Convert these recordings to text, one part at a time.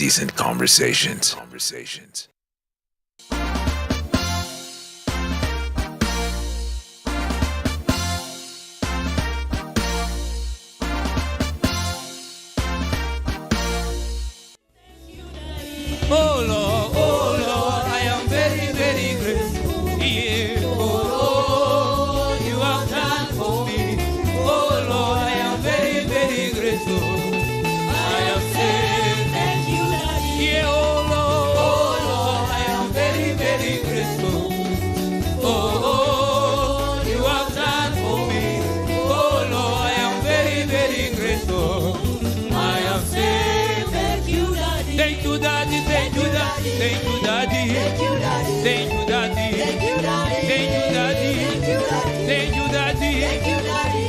decent conversations. Oh Lord, I am very, very grateful. Yeah. Oh Lord, you have done for me. Oh Lord, I am very, very grateful. I am saying thank you, Daddy. Yeah, oh Lord, I am very, very grateful. Oh, you have done for me. Oh Lord, I am very, very grateful. I am saying thank you, Daddy. Thank you, Daddy. Thank you, Daddy. Thank you, Daddy. Thank you, Daddy. Thank you, Daddy. Thank you, Daddy. Thank you, Daddy. Thank you, Daddy. Thank you, Daddy.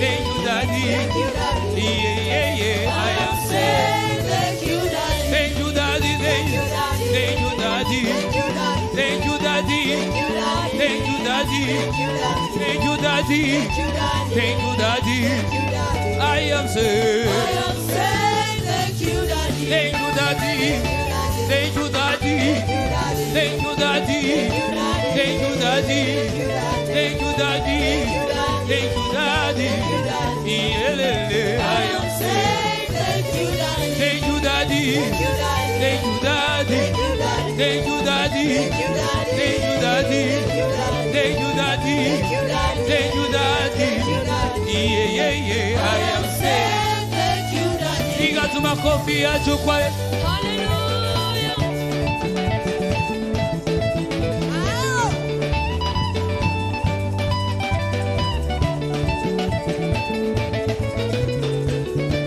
Thank you, Daddy. Thank you, Daddy. Yeah, yeah, yeah. I am saying thank you, Daddy. Thank you, Daddy. Thank you, Daddy. Thank you, Daddy. Thank you, Daddy. Thank you, Daddy. Thank you, Daddy. Thank you, Daddy. I am saying thank you, Daddy. Thank you, Daddy. Thank you, Daddy. Thank you, Daddy. Thank you, Daddy. Thank you, Daddy. Thank you, Daddy. I am saying thank you, Daddy. Thank you, Daddy. Thank you, Daddy. Thank you, Daddy. Thank you, Daddy. Thank you, Daddy. Thank you, Daddy. Yeah, yeah, yeah. I am saying thank you, Daddy. Piga tu makofi ya chukwa.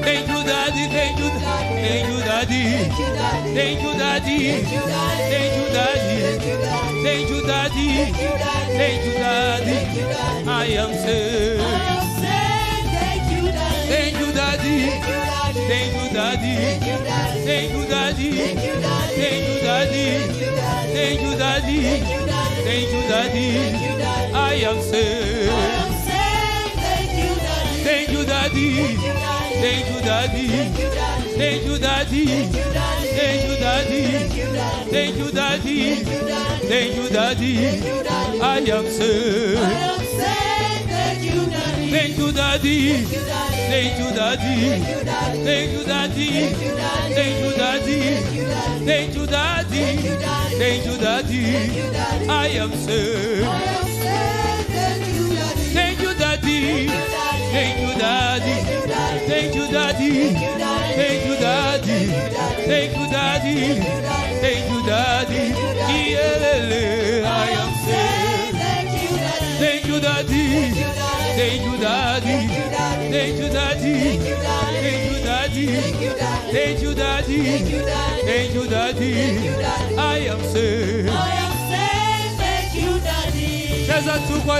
Thank you, Daddy. Thank you, Daddy. Thank you, Daddy. Thank you, Daddy. Thank you, Daddy. Thank you, Daddy. I am saying thank you, Daddy. Thank you, Daddy. Thank you, Daddy. Thank you, Daddy. Thank you, Daddy. Thank you, Daddy. Thank you, Daddy. I am saying thank you, Daddy. Thank you, Daddy. Thank you, Daddy. Thank you, Daddy. Thank you, Daddy. Thank you, Daddy. Thank you, Daddy. I am saying thank you, Daddy. Thank you, Daddy. Thank you, Daddy. Thank you, Daddy. Thank you, Daddy. Thank you, Daddy. Thank you, Daddy. I am saying thank you, Daddy. Thank you, Daddy. Thank you, Daddy. Thank you, Daddy. Thank you, Daddy. Thank you, Daddy. Yeah, I am saying thank you, Daddy. Thank you, Daddy. Thank you, Daddy. Thank you, Daddy. Thank you, Daddy. Thank you, Daddy. I am saying thank you, Daddy. Cheza tu kwa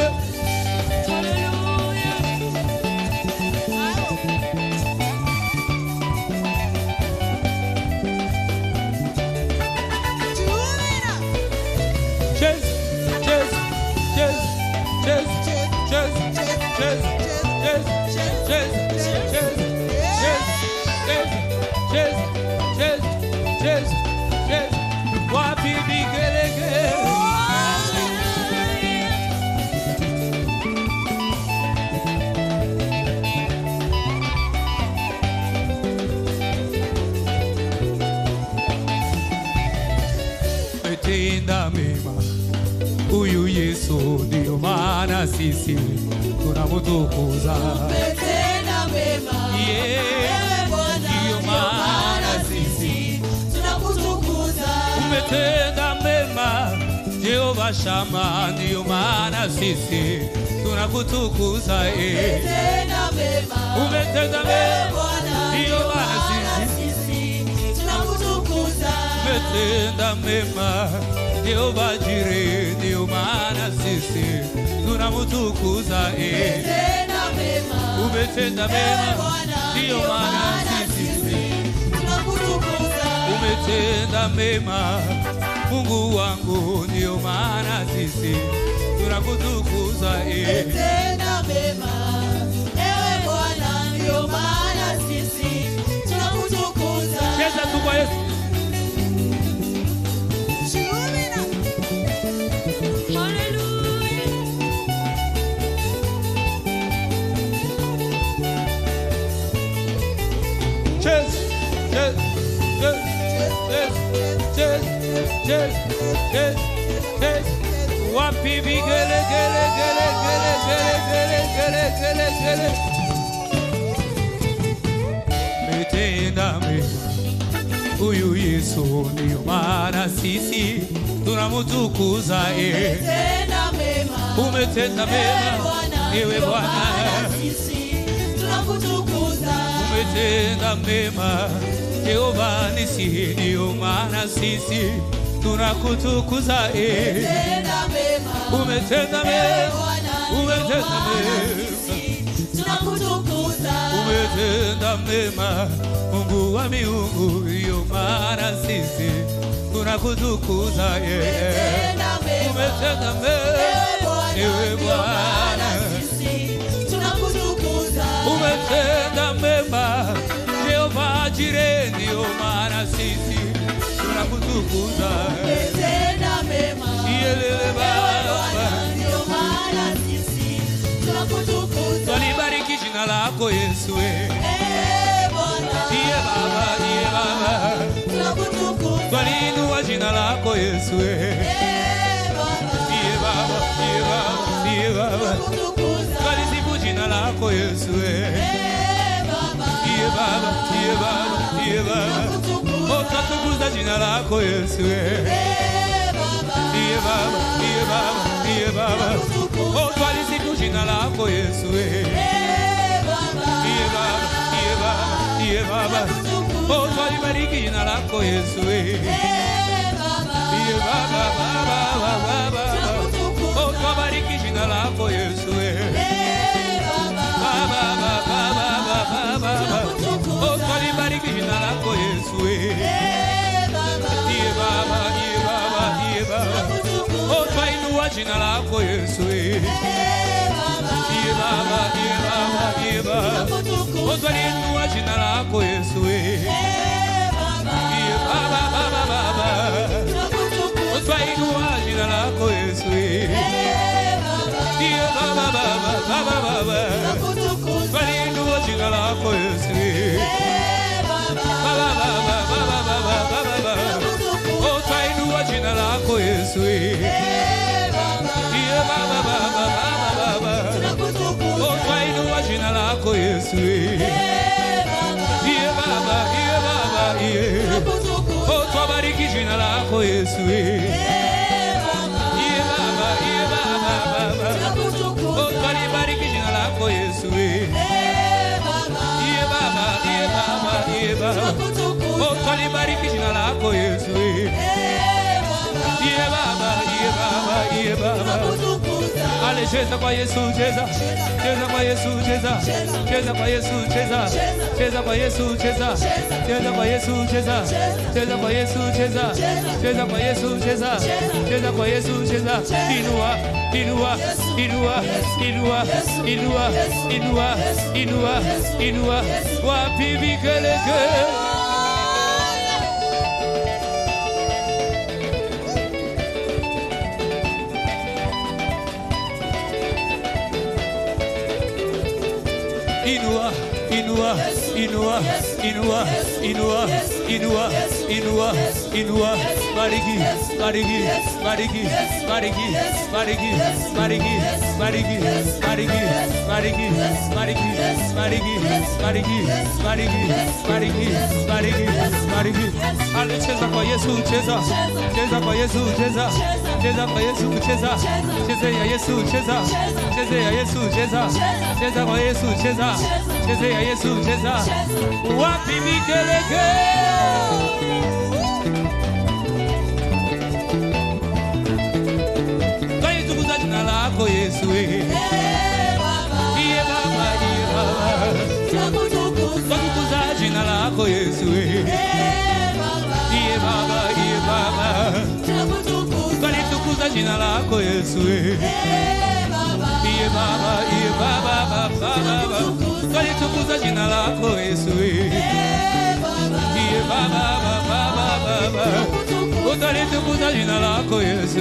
wapi vigelegele. Tenda mema huyu Yesu, ndio maana sisi tunamtukuza. Tenda mema ndio maana sisi tunakutukuza. Umetenda mema Jehova Shama, ndio maana sisi tunakutukuza. Umetenda mema, umetenda mema ndio maana sisi tunakutukuza. Umetenda mema Jehova Jireh, ndio maana sisi tunamtukuza. Umetenda mema, umetenda mema ndio maana sisi tunakutukuza. Umetenda mema Mungu wangu, ndio maana sisi tunakutukuza. Umetenda mema ewe Bwana, ndio maana sisi tunakutukuza. Cheza tu kwa Yesu. Wapi bigele gele gele gele gele gele gele gele metenda me huyu Yesu ndio maana sisi tunamtukuza umetenda mema ewe Bwana sisi tunakutukuza umetenda mema Jehova nisi ndio maana sisi tunakutukuza umetenda mema tunakutukuza umetenda mema Mungu wa miungu ndio maana sisi tunakutukuza umetenda mema ewe Bwana sisi tunakutukuza umetenda mema Jehova Jireh ndio maana sisi tunakutukuza umetenda mema ewe Baba ndio maana sisi tunakutukuza tulibariki jina lako Yesu Baba tunakutukuza tuliinua jina lako Yesu Baba tulisifu jina lako Yesu Baba tutatukuza jina lako Yesu Baba tulisifu jina lako Yesu Baba tulibariki jina lako Yesu tubariki jina lako Yesu tulibariki jina lako Yesu twainua jina lako Yesu twainua jina lako Yesu twainua jina lako Yesu twainua jina lako Yesu twainua jina lako Yesu twainua jina lako Yesu twabariki jina lako Yesu twalibariki jina lako Yesu twalibariki jina lako Yesu Ale cheza kwa Yesu cheza cheza kwa Yesu cheza cheza kwa Yesu cheza cheza kwa Yesu cheza cheza kwa Yesu cheza cheza kwa Yesu cheza cheza kwa Yesu cheza cheza kwa Yesu cheza inua inua inua inua inua inua inua inua wapi vikeleke Inua, inua, inua, inua, inua, inua, inua, inua, bariki, bariki, bariki, bariki, bariki, bariki, bariki, bariki, bariki, bariki, bariki, bariki, bariki, bariki, bariki, bariki. Ale cheza kwa Yesu cheza, cheza kwa Yesu cheza, cheza kwa Yesu cheza, cheza ya Yesu cheza, cheza ya Yesu cheza, cheza kwa Yesu cheza, cheza ya Yesu cheza. Wapi vikeleke? Tukuza jina lako Yesu Iye Baba tukuza jina lako Yesu Iye Baba tukuza jina lako Yesu Iye Baba tukuza jina lako Yesu Iye Baba tukuza jina lako Yesu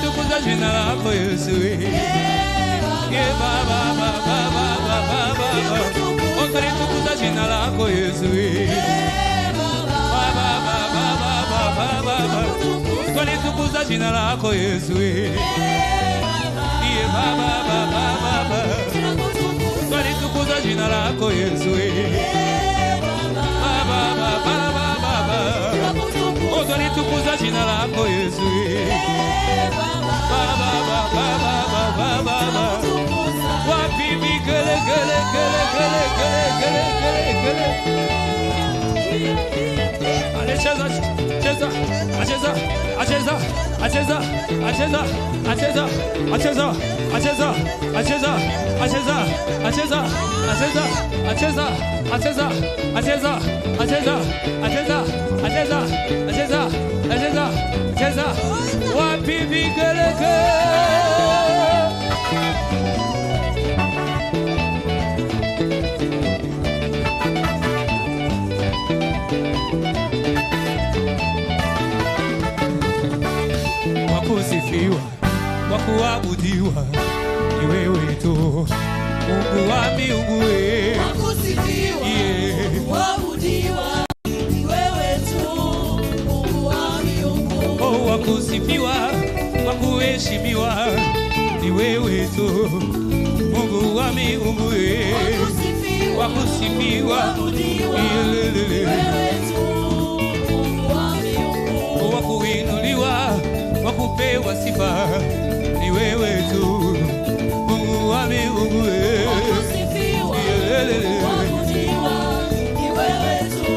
tukuza jina lako Yesu Ye Baba tukuza Twalitukuza jina lako Yesu. Baba baba baba. Twalitukuza jina lako Yesu. Baba baba baba. Oh, twalitukuza jina lako Yesu. Baba baba baba baba. Wapi gele gele gele gele gele gele gele. Allez, cheza, cheza, cheza, cheza, cheza, cheza, cheza, cheza, cheza, cheza, cheza, cheza, cheza, cheza, cheza, wapi vigeleke. Wakusifiwa, wakuabudiwa ni wewe tu, Mungu wa miungu. Wakusifiwa, wakuabudiwa ni wewe tu, Mungu wa miungu. Oh, wakusifiwa, wakuheshimiwa ni wewe tu, Mungu wa miungu. Wakusifiwa, wakusifiwa ni wewe tu, Mungu wa miungu. Wakuinuliwa, wakupewa sifa ni wewe tu, Mungu wa miungu. Wakusifiwa, wakuabudiwa ni wewe tu,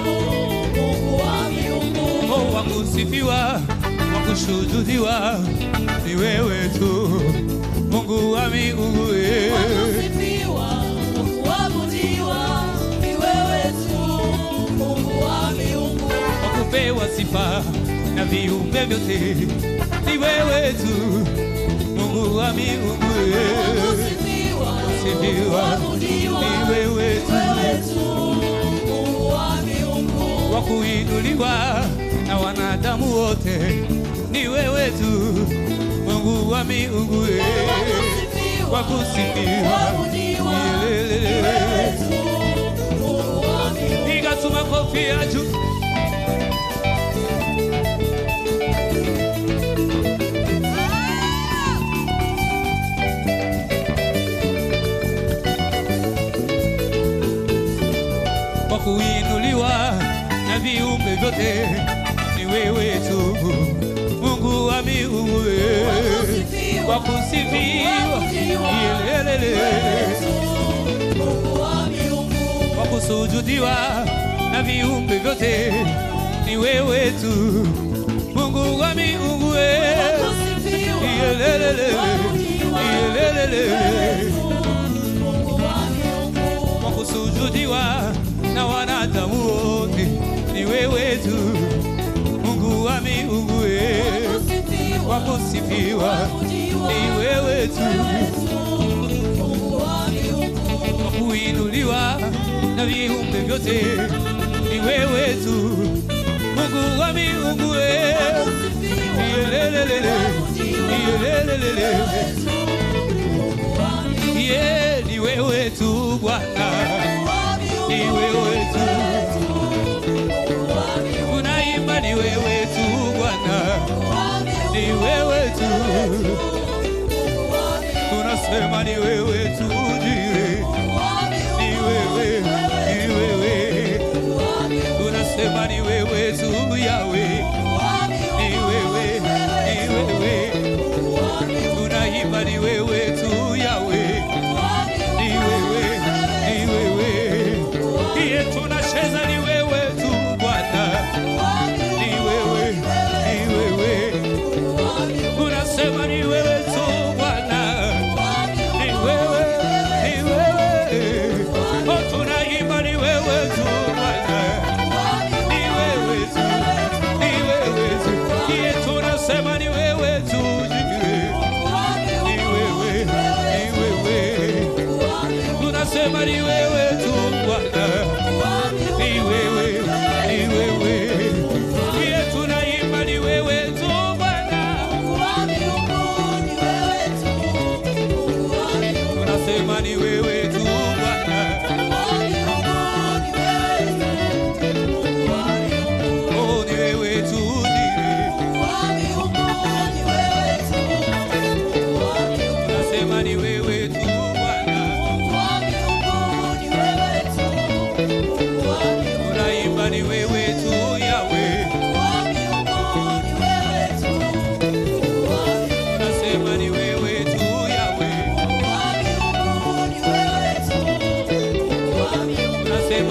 Mungu wa miungu. Oh, wakusifiwa, wakushujudiwa ni wewe tu, Mungu wa miungu. Wakusifiwa, wakuabudiwa ni wewe tu, Mungu wa miungu. Wakupewa sifa na viumbe vyote ni wewe tu, Mungu wa miungu. Wakusifiwa, wakuabudiwa ni wewe tu, Mungu wa miungu. Wakuinuliwa na wanadamu wote ni wewe tu, Mungu wa miungu. Wakusifiwa, wakuabudiwa ni wewe tu, Mungu wa miungu. Piga tu makofi ya juu. Wakuinuliwa na viumbe vyote ni wewe tu, Mungu wa miungu. Wakusifiwa, Mungu wa miungu. Wakusujudiwa na viumbe vyote ni wewe tu, Mungu wa miungu. Wakusujudiwa na wanadamu wote ni wewe tu, Mungu wa miungu. Wakusifiwa ni wewe tu, Mungu wa miungu. Wakuinuliwa na viumbe vyote ni wewe tu, Mungu wa miungu. Yeah, ni wewe tu Bwana, ni wewe tu. Tunaimba ni wewe tu Bwana, ni wewe tu. Tunasema ni wewe tu Jire, ni wewe, ni wewe. Tunasema ni wewe tu Yahweh, ni wewe, ni wewe. Tunaimba ni wewe tu Yahweh, ni wewe, ni wewe. Iye tunacheza ni wewe tu Bwana, ni wewe, ni wewe. Tunasema ni wewe tu Bwana, ni wewe, ni wewe.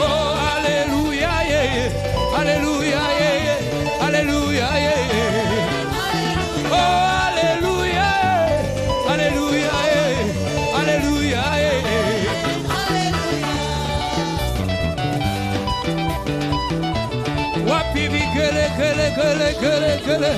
Oh, hallelujah, yeah. Hallelujah, yeah. Hallelujah, yeah. Oh, hallelujah. Hallelujah, yeah. Hallelujah, yeah. Wapi vigele, gele, gele, gele, gele.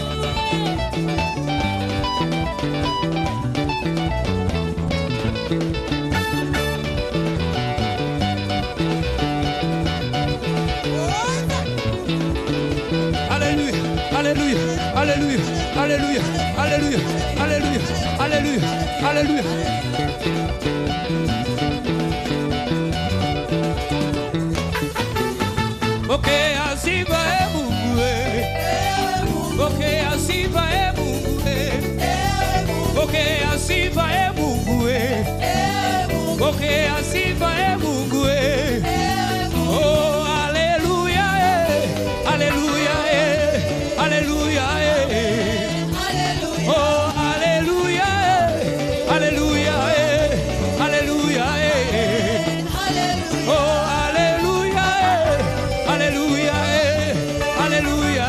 Hallelujah, hallelujah, hallelujah, hallelujah, hallelujah, hallelujah, hallelujah. Okay, asiba Mungu. Okay, asiba Mungu. Okay, asiba Mungu. Okay, asiba Mungu. Oh, hallelujah, hallelujah, hallelujah. Oh, hallelujah, hallelujah, hallelujah. Oh, hallelujah, hallelujah, hallelujah.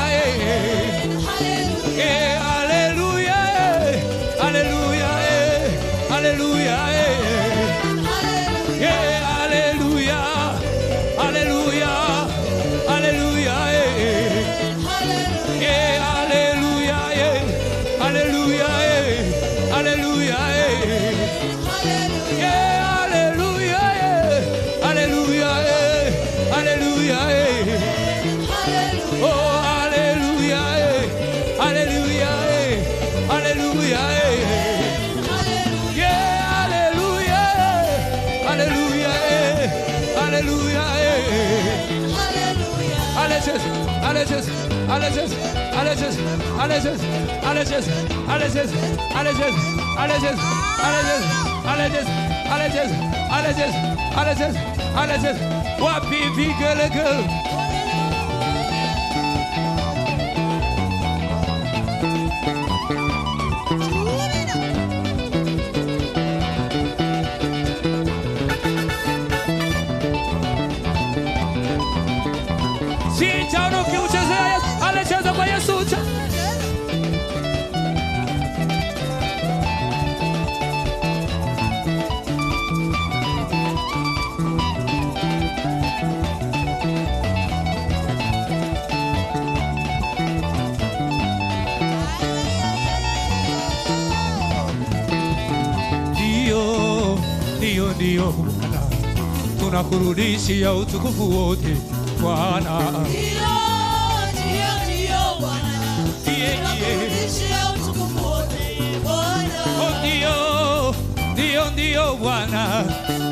Yeah, hallelujah, hallelujah, hallelujah. Yeah, hallelujah, hallelujah, hallelujah. Yeah, hallelujah, hallelujah, hallelujah. Yeah, hallelujah, hallelujah, hallelujah. Oh, hallelujah, hallelujah, hallelujah. Yeah, hallelujah, hallelujah, hallelujah. Hallelujah, hallelujah, hallelujah, hallelujah, hallelujah, hallelujah, hallelujah, hallelujah, hallelujah, hallelujah, hallelujah, hallelujah, hallelujah. Wapi vigele gele. Sita no que uchezea, anacheza kwa Yesu. Ndio Bwana, tunakurudishia utukufu wote Bwana. Ndio Bwana, tunakurudishia utukufu wote Bwana. Ndio Bwana,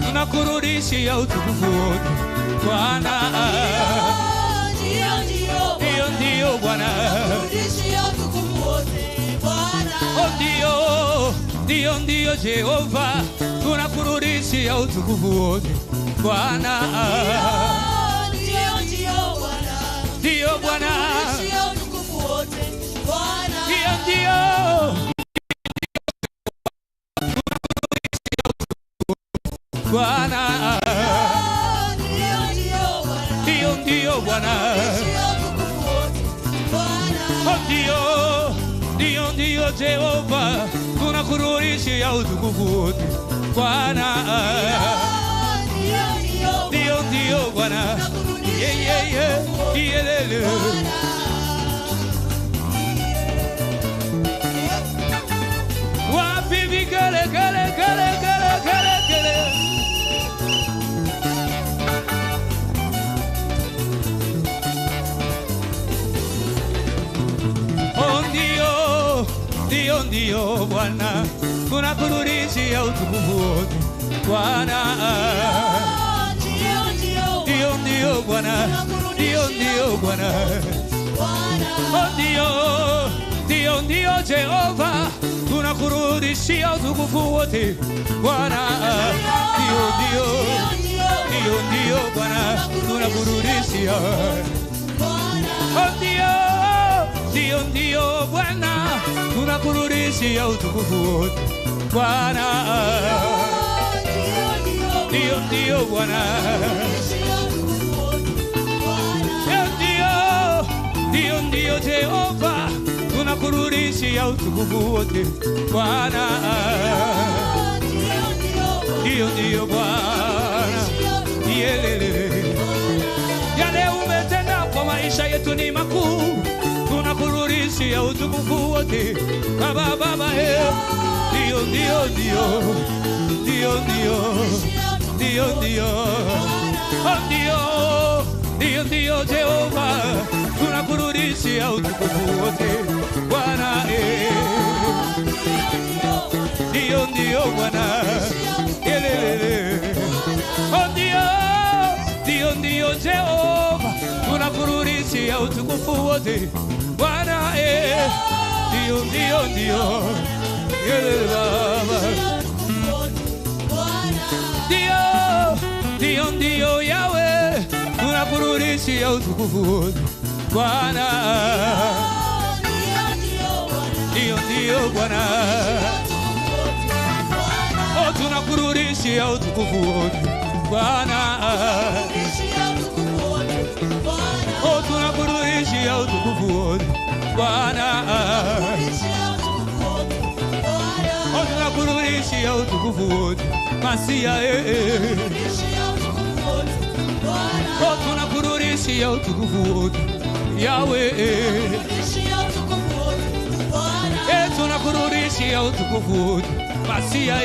tunakurudishia utukufu wote Bwana. Ndio Bwana, tunakurudishia utukufu wote Bwana. Ndio Jehova, tunakurudishia utukufu wote Bwana. Ndio Bwana, tunakurudishia utukufu wote Bwana. Ndio Bwana. Ndio Bwana, ndio Jehova, tunakurudishia utukufu wote Bwana. Ndio Bwana, yelele. Wapi vigele gele gele gele gele gele. Ndio Bwana, tunakurudishia utukufu wote Bwana. Ndio Bwana, ndio Bwana. Ndio Jehova, tunakurudishia utukufu wote Bwana. Ndio Bwana, tunakurudishia. Ndio Bwana, tunakurudishia utukufu wote Bwana. ndio Bwana. Ndio Jehova, tunakurudishia utukufu wote Bwana. Ndio Bwana, yale umetenda kwa maisha yetu ni makuu, tunakurudishia utukufu wote Baba. Ndio Jehova, tunakurudishia utukufu wote Bwana. Ndio Bwana, ndio Jehova, tunakurudishia utukufu wote Bwana. Ndio Yahweh, tunakurudishia utukufu wote Bwana. Ndio Bwana, oh, tunakurudishia utukufu wote Bwana. Oh, tunakurudishia utukufu wote Bwana. Oh, tunakurudishia utukufu wote Masia. Oh, tunakurudishia utukufu wote Yahweh. Tunakurudishia utukufu wote Masia.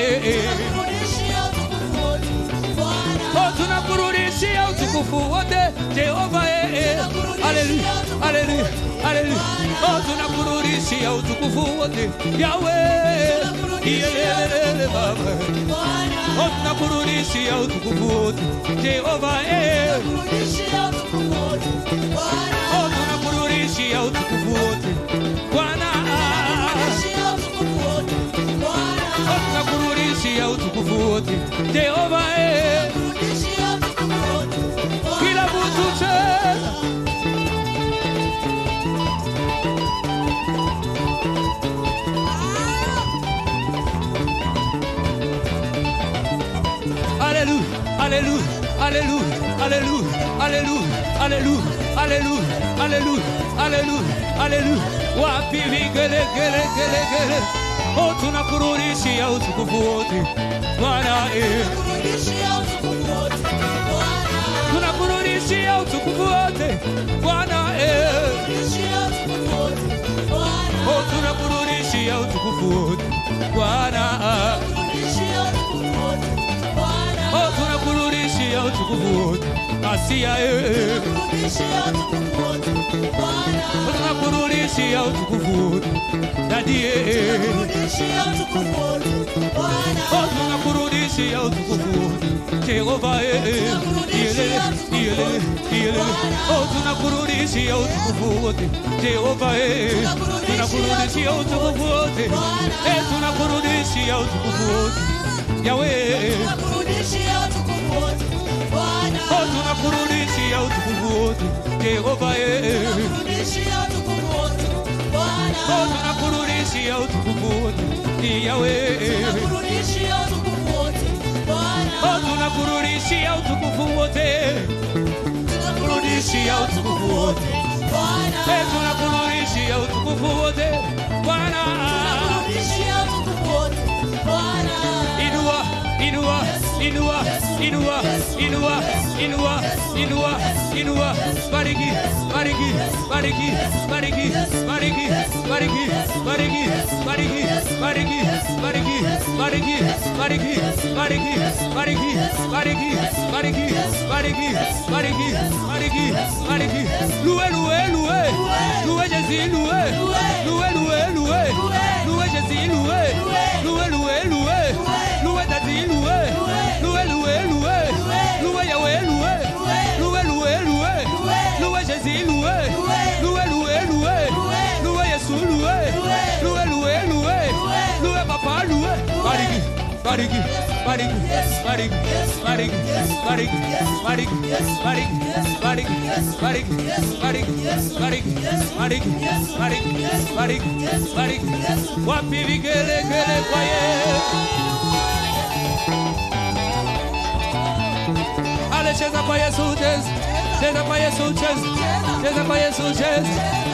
Oh, tunakurudishia utukufu wote Jehova. Haleluya. Oh, tunakurudishia utukufu wote Yahweh. Baba. Oh, tunakurudishia utukufu wote Jehova. Oh, tunakurudishia utukufu wote Bwana. Oh, tunakurudishia utukufu wote Jehova. Kila mtu cheza. Hallelujah. Wapi vigele. Oh, tunakurudishia utukufu wote Bwana. Tunakurudishia utukufu wote Bwana. Oh, tunakurudishia utukufu wote Bwana. Oh, tunakurudishia utukufu wote Asia. Tunakurudishia utukufu wote Dadie. Oh, tunakurudishia utukufu wote Jehova. Oh, tunakurudishia utukufu wote Jehova. Tunakurudishia utukufu wote. Tunakurudishia utukufu wote Yahweh. Oh, tunakurudishia utukufu wote Jehova. Oh, tunakurudishia utukufu wote Yahweh. Oh, tunakurudishia utukufu wote. Tunakurudishia utukufu wote Bwana. Tunakurudishia utukufu wote Bwana. Inua. Bariki. cheza kwa Yesu cheza. Cheza kwa Yesu cheza. Cheza kwa Yesu cheza.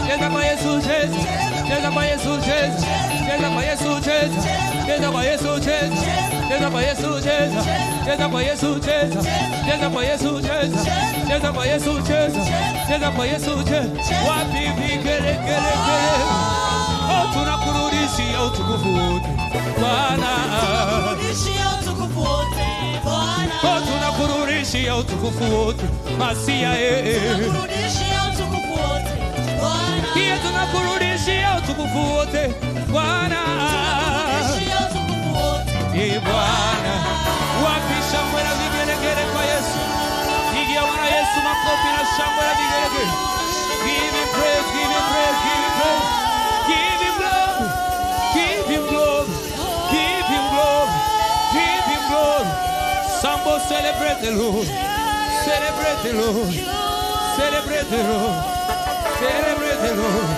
Cheza kwa Yesu cheza. Cheza kwa Yesu cheza. Cheza kwa Yesu cheza. Cheza kwa Yesu cheza. Cheza kwa Yesu cheza. Cheza kwa Yesu cheza. Cheza kwa Yesu cheza. Cheza kwa Yesu cheza. Cheza kwa Yesu cheza. Wapi vigelegele. Oh, tunakurudishia utukufu wote Bwana. Oh, tunakurudishia utukufu wote Masia. Pia tunakurudishia utukufu wote Bwana. Bwana, wapi shangwe na vigelegele kwa Yesu? Pigia Bwana Yesu makofi na shangwe na vigelegele. Give him praise, give him praise, give him praise. Give him glory, give him glory, give him glory, give him glory. Somebody celebrate the Lord, celebrate the Lord, celebrate the Lord, celebrate the Lord.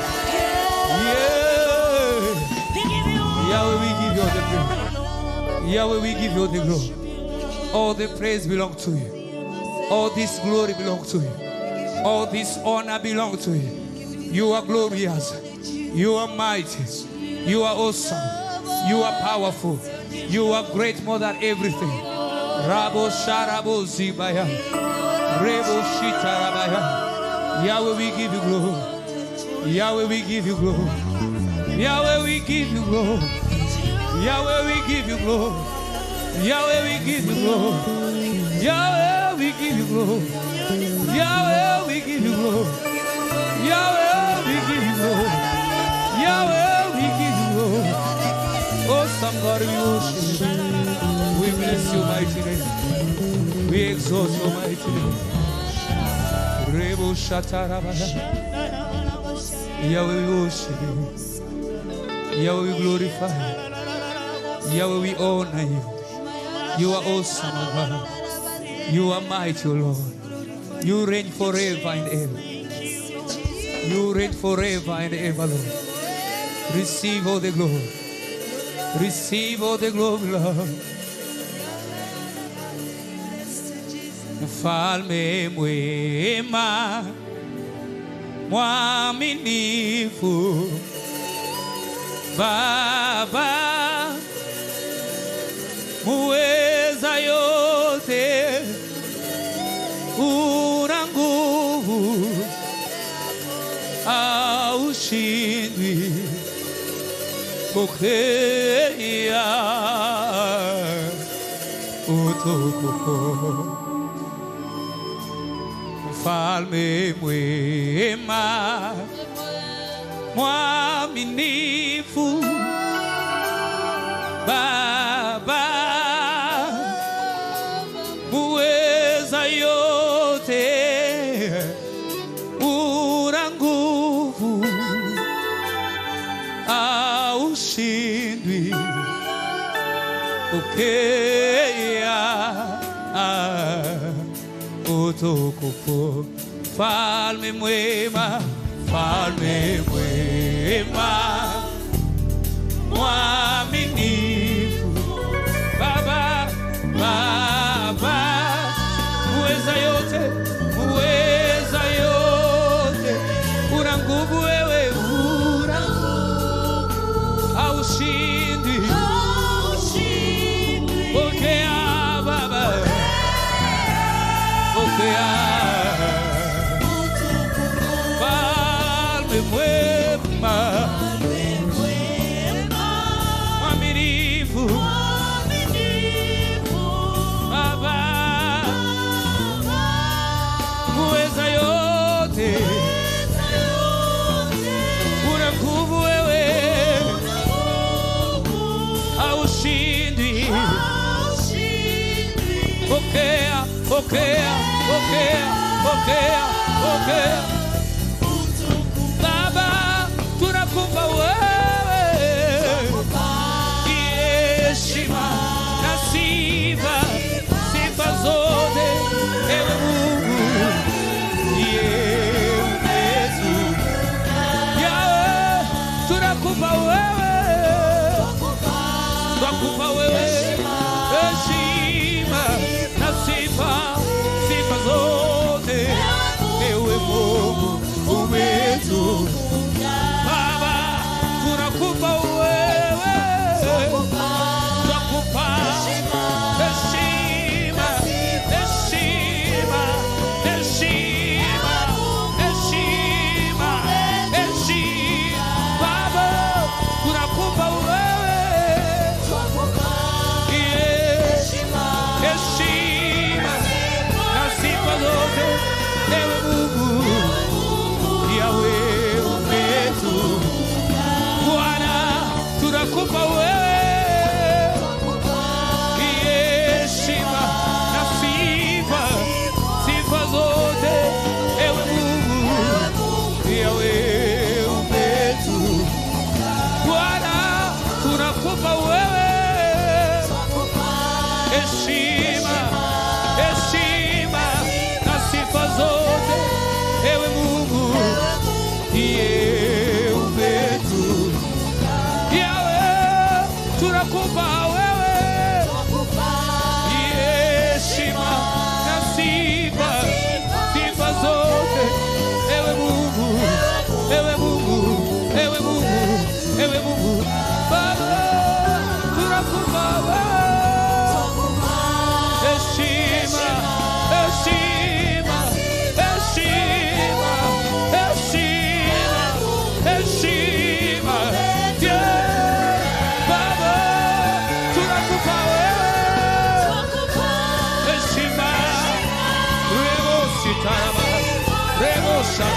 Yeah, Yahweh, we give you the praise. Yahweh, we give you the glory. All the praise belongs to you. All this glory belongs to you. All this honor belongs to you. You are glorious. You are mighty. You are awesome. You are powerful. You are great more than everything. Rabo Sharabo Zibaya. Rebo Shitarabaya. Yahweh, we give you glory. Yahweh, we give you glory. Yahweh, we give you glory. Yahweh, we give you glory. Yahweh, we give you glory. Yahweh, we give you glory. Yahweh, we give you glory. Yahweh, we give you glory. Yahweh, we give you glory. Oh, somebody we worship you. We bless your mighty name. We exalt your mighty name. Rebo Shatarabaya. Yahweh, we worship you. Yahweh, we glorify you. Yahweh, we honor you. You are awesome, God. You are mighty, Lord. You reign forever and ever. You reign forever and ever, Lord. Receive all the glory. Receive all the glory, Lord. Mfalme mwema, mwaminifu, Baba muweza yote, una nguvu, haushindwi, pokea utukufu. Mfalme mwema, mwaminifu, Baba muweza yote, una nguvu, haushindwi, pokea utukufu. Mfalme mwema, mfalme mwema, mwaminifu, Baba, Baba muweza yote, muweza yote, una nguvu wewe, una nguvu, haushindwi, pokea Baba, pokea mfalme mwema, mwaminifu, Baba muweza yote, una nguvu wewe, haushindwi, pokea, pokea, pokea, pokea, pokea. Baba tunakupa wewe heshima na sifa, sifa zote ewe Mungu. Yesu Yahweh tunakupa wewe, tunakupa wewe heshima na sifa, sifa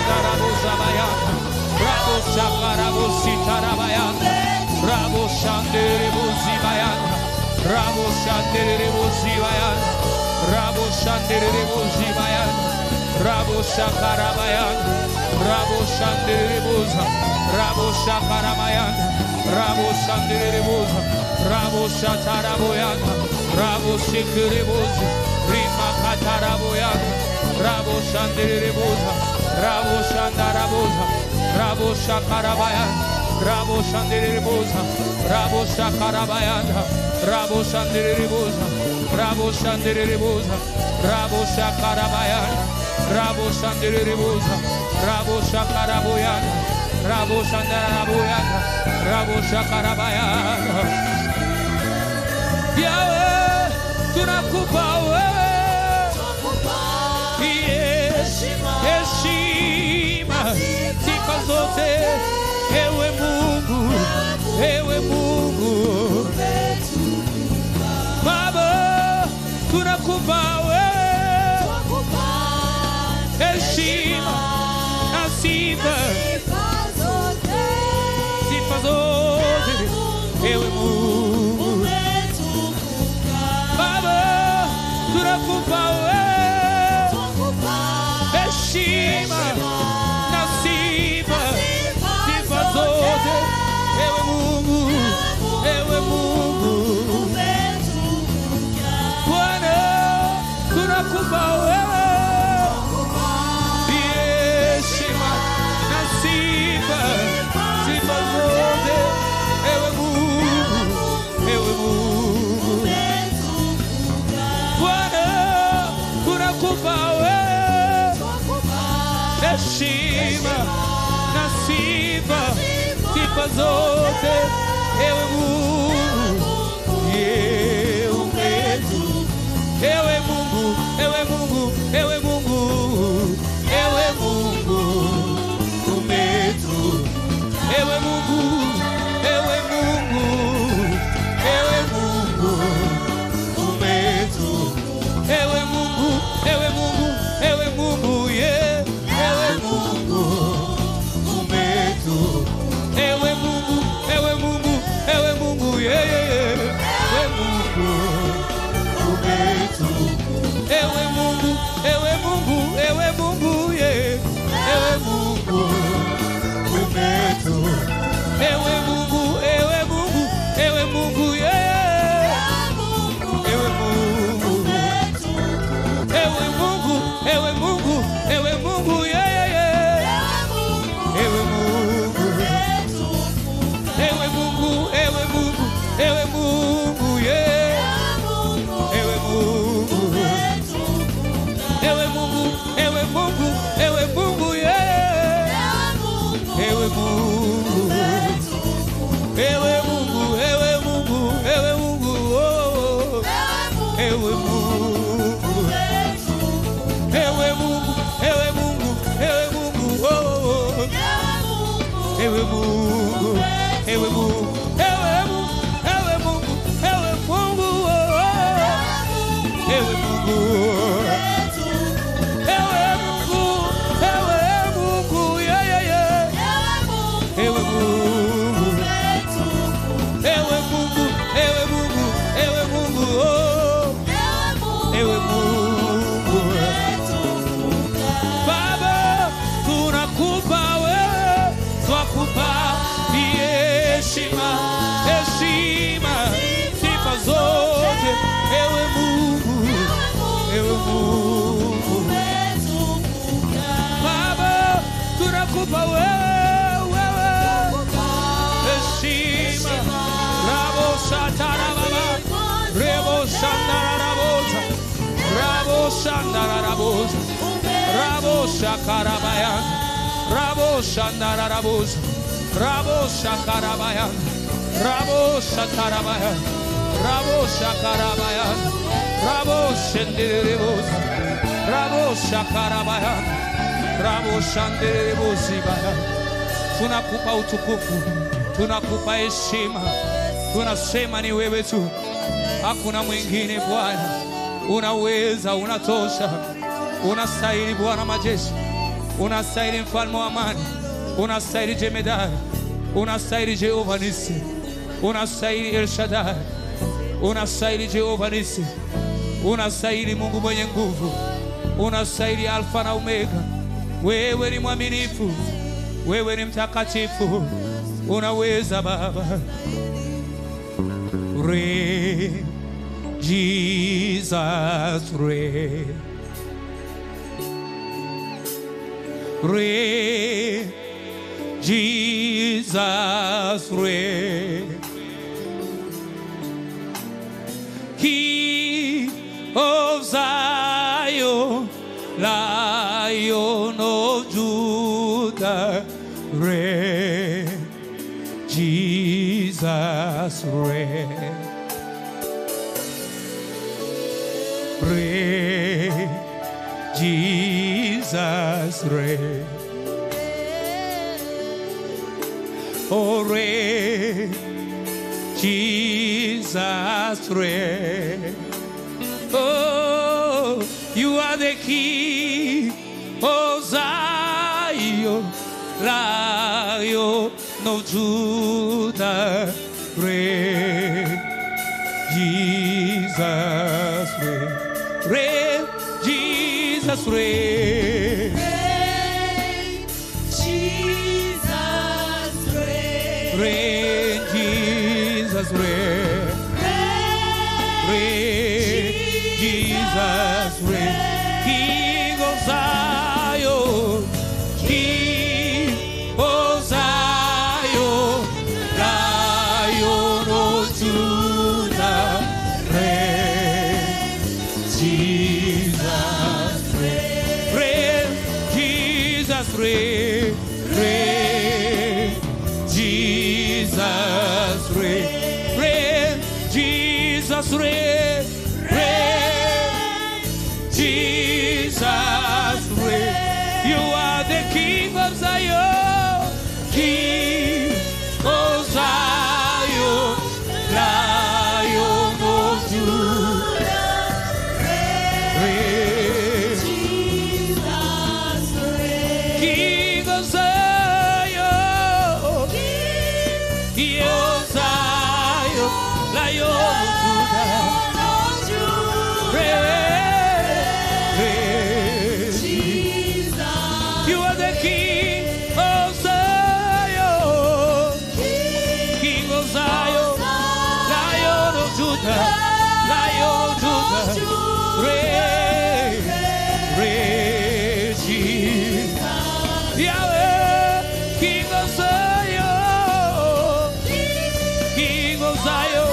Shandarabosa Bayana, Rabo Shakarabosi Tarabayana, Rabo Shanderibosi Bayana, Rabo Shanderibosi Bayana, Rabo Shanderibosi Bayana, Rabo Shakarabayana, Rabo Shanderibosa, Rabo Shakarabayana, Rabo Shanderibosa, Rabo Shataraboyana, Rabo Shikiribosa, Rima Kataraboyana, Rabo Shanderibosa, Rabo Shandarabosa, Rabo Shakarabayana, Rabo Shanderibosa, Rabo Shakarabayana, Rabo Shanderibosa, Rabo Shanderibosa, Rabo Shakarabayana, Rabo Shanderibosa, Rabo Shakaraboyana, Rabo Shandaraboyana, Rabo Shakarabayana. Yahweh, tunakupa wewe heshima, sifa zote, ewe Mungu, ewe Mungu. Baba, tunakupa wewe heshima na sifa zote, ewe Mungu. Baba, tunakupa wewe heshima na sifa zote, ewe Mungu, ewe Mungu. Bwana, tunakupa wewe heshima na sifa zote, ewe Mungu, ewe Mungu. Bwana, tunakupa wewe heshima na sifa zote, ewe Mungu, ewe Mungu, ewe Mungu, ewe Mungu, ewe Mungu, ewe Mungu, ewe Mungu, ewe Mungu, ewe Mungu, ewe Mungu, ewe Mungu, yeah, ewe Mungu, ewe Mungu, ewe Mungu, ewe Mungu, yeah, ewe Mungu, ewe Mungu, ewe Mungu, ewe Mungu, yeah, ewe Mungu, ewe Mungu, ewe Mungu, ewe Mungu, yeah, ewe Mungu, ewe Mungu, ewe Mungu, ewe Mungu, yeah, ewe Mungu, ewe Mungu, ewe Mungu, ewe Mungu, yeah, ewe Mungu, ewe Mungu, ewe Mungu, ewe Mungu, yeah, ewe Mungu, ewe Mungu, ewe Mungu, ewe Mungu, oh, ewe Mungu, ewe Mungu, ewe Mungu, ewe Mungu, oh, ewe Mungu, ewe Mungu, ewe Mungu, ewe Mungu, ewe Mungu, oh, ewe Mungu, ewe Mungu, ewe Mungu, yeah, yeah, yeah, ewe Mungu, ewe Mungu, ewe Mungu, ewe Mungu, oh, ewe Mungu. Baba, tunakupa wewe, twakupa heshima, sifa zote, ewe Mungu, ewe Mungu. Baba, tunakupa wewe heshima, Rabo Shatarababa, Rebo Shandarabosa, Rabo Shandarabosa, Rabo Shakarabayan, Rabo Shandarabosa, Rabo Shakarabayan, Rabo Shatarabayan, Rabo Shakarabayan, Rabo Shandarabosa, Rabo Shakarabayan, Rabo Shandarabosa. Tunakupa utukufu, tunakupa heshima, tunasema ni wewe tu, hakuna mwingine Bwana. Unaweza, unatosha, unastahili Bwana majeshi. unastahili mfalme wa amani, unastahili jemedari, unastahili Jehova Nisi, unastahili El Shaddai, unastahili Jehova Nisi, unastahili Mungu mwenye nguvu, unastahili Alfa na Omega. Wewe ni mwaminifu, wewe ni mtakatifu, unaweza Baba. Reign, Jesus, reign. Reign, Jesus, reign. King of Zion, Lion of Judah, reign, Jesus, reign. Reign, Jesus, reign. Oh, reign, Jesus, reign. Oh, you are the King of Zion, Lion of Judah, reign, Jesus, reign. Reign, Jesus, reign. Reign, Jesus, reign. Reign, Jesus, reign. Reign, Jesus, reign. King of Zion, King of Zion, Lion of Judah, reign, Jesus, reign. Jesus, reign. Reign, Jesus, reign. Reign, Jesus, reign. Reign, Jesus, reign. You are the King of Zion, King of Zion, Lion of Judah, reign, Jesus, reign. King of Zion, King of Zion, Lion of Judah, reign, reign. You are the King of Zion, King of Zion, Lion of Judah, Lion of Judah, reign, reign, Jesus. Yahweh, King of Zion, King of Zion,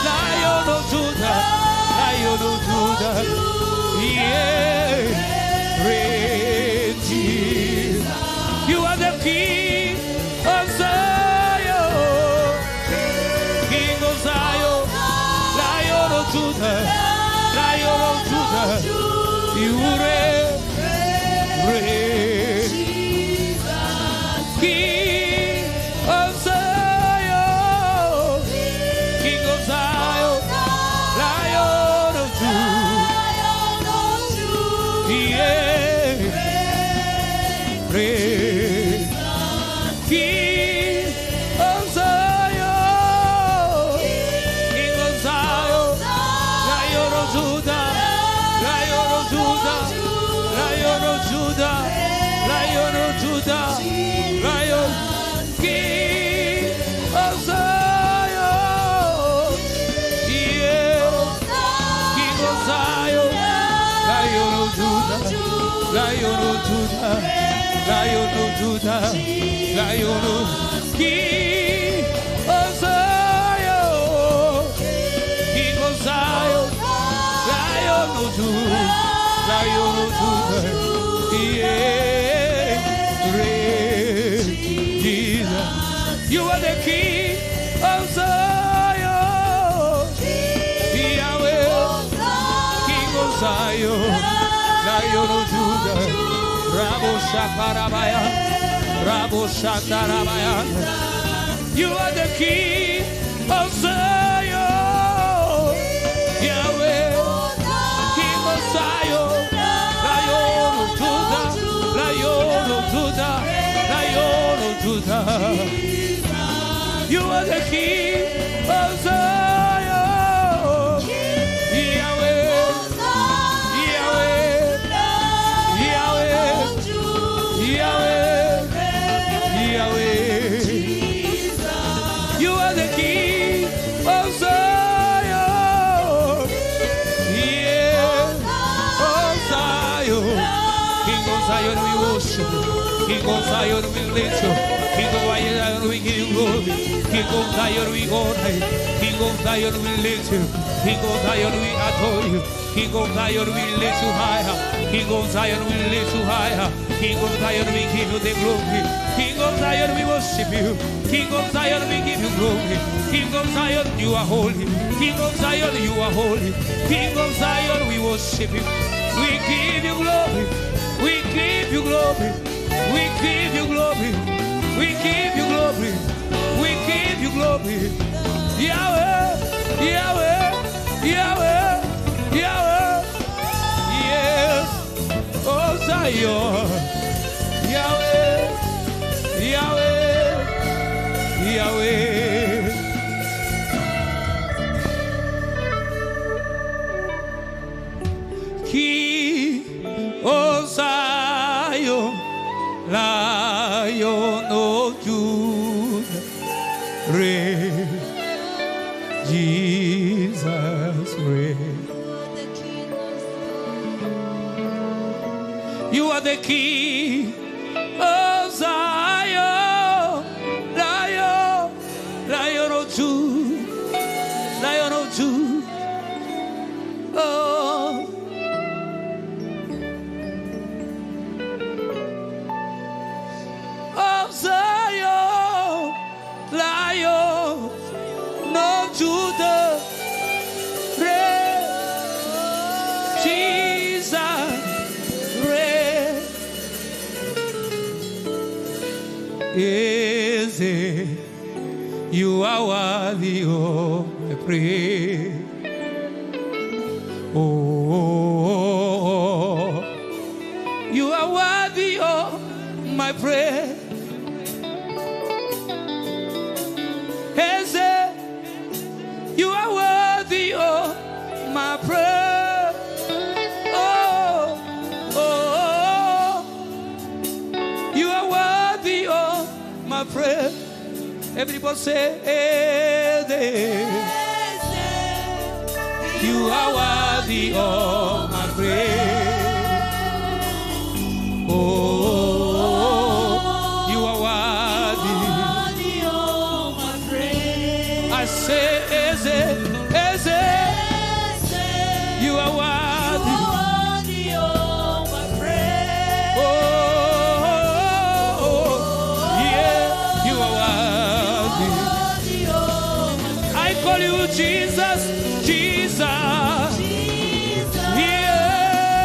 Lion of Judah, Lion of Judah, yeah, reign, Jesus. You are the King of Zion, King of Zion, Lion of Judah, Lion of Judah. You reign, reign, King of Zion, King of Zion, Lion of Judah, yeah, reign, King of Zion, King of Zion, Lion of Judah, Lion of Judah, Lion of Judah, Lion of Judah, Lion, King of Zion, yeah, King of Zion, Lion of Judah, Lion of Judah, Lion of Judah, Lion of King of Zion, King of Zion, Lion of Judah, Lion of Judah, yeah, reign, Jesus. You are the King of Zion, Yahweh, King of Zion, Lion of Judah, Rabo Shakarabaya, Rabo Shakarabaya. You are the King of Zion, Yahweh, King of Zion, Lion of Judah, Lion You are the King of Zion. Yahweh, Yahweh, Yahweh, Yahweh, Yahweh. You are the King of Zion. Yeah, of Zion. King of Zion, we worship you. King of Zion, we lift you. King of Zion, we give you glory. King of Zion, we honor you. King of Zion, we lift you. King of Zion, we adore you. King of Zion, we lift you higher. King of Zion, we lift you higher. King of Zion, we give you the glory. King of Zion, we worship you. King of Zion, we give you glory. King of Zion, you are holy. King of Zion, you are holy. King of Zion, we worship you. We give you glory. We give you glory. We give you glory. We give you glory. We give you glory. Yahweh, Yahweh, Yahweh, Yahweh. Yes, oh Zion. Yahweh, Yahweh, Yahweh. King of Zion, Lion of Judah, reign, Jesus reign. You are the King of Zion, Lion, Lion of Judah, Lion of Judah. Oh. Of Zion, Lion of Judah, reign, Jesus reign. Is it you are worthy of my praise? Oh, you are worthy of my praise. You are worthy of my prayer. Oh, oh, oh, you are worthy of my prayer. Everybody say, you are worthy of my prayer. Oh, you are worthy of my prayer. I say, you are worthy of my praise. Oh, yeah, you are worthy. I call you Jesus, Jesus. Yeah,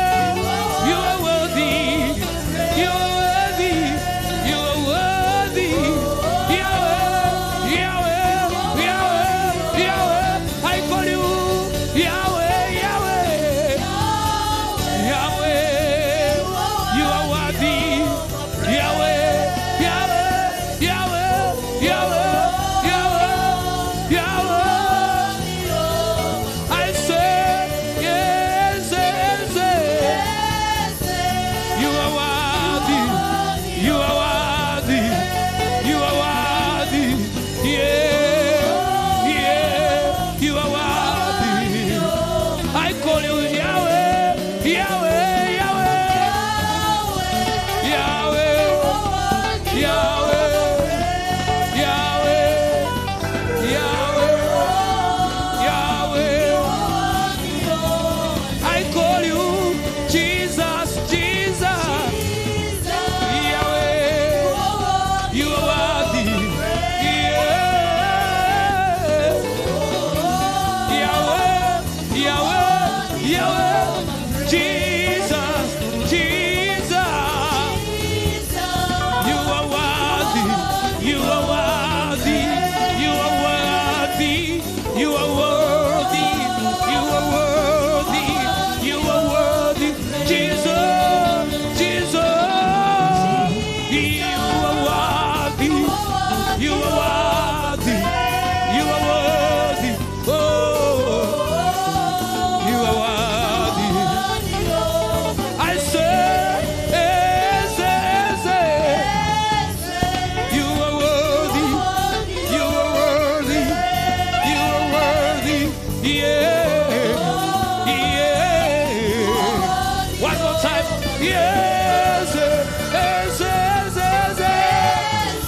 Yes, yes, yes, yes, yes.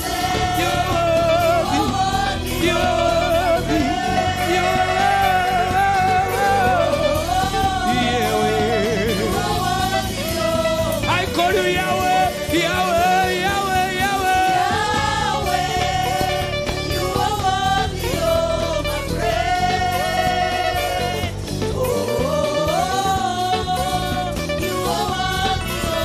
You're worthy. You're worthy. You're worthy. I call you Yahweh, Yahweh, Yahweh, Yahweh. You are worthy of my praise. Oh, you are worthy of my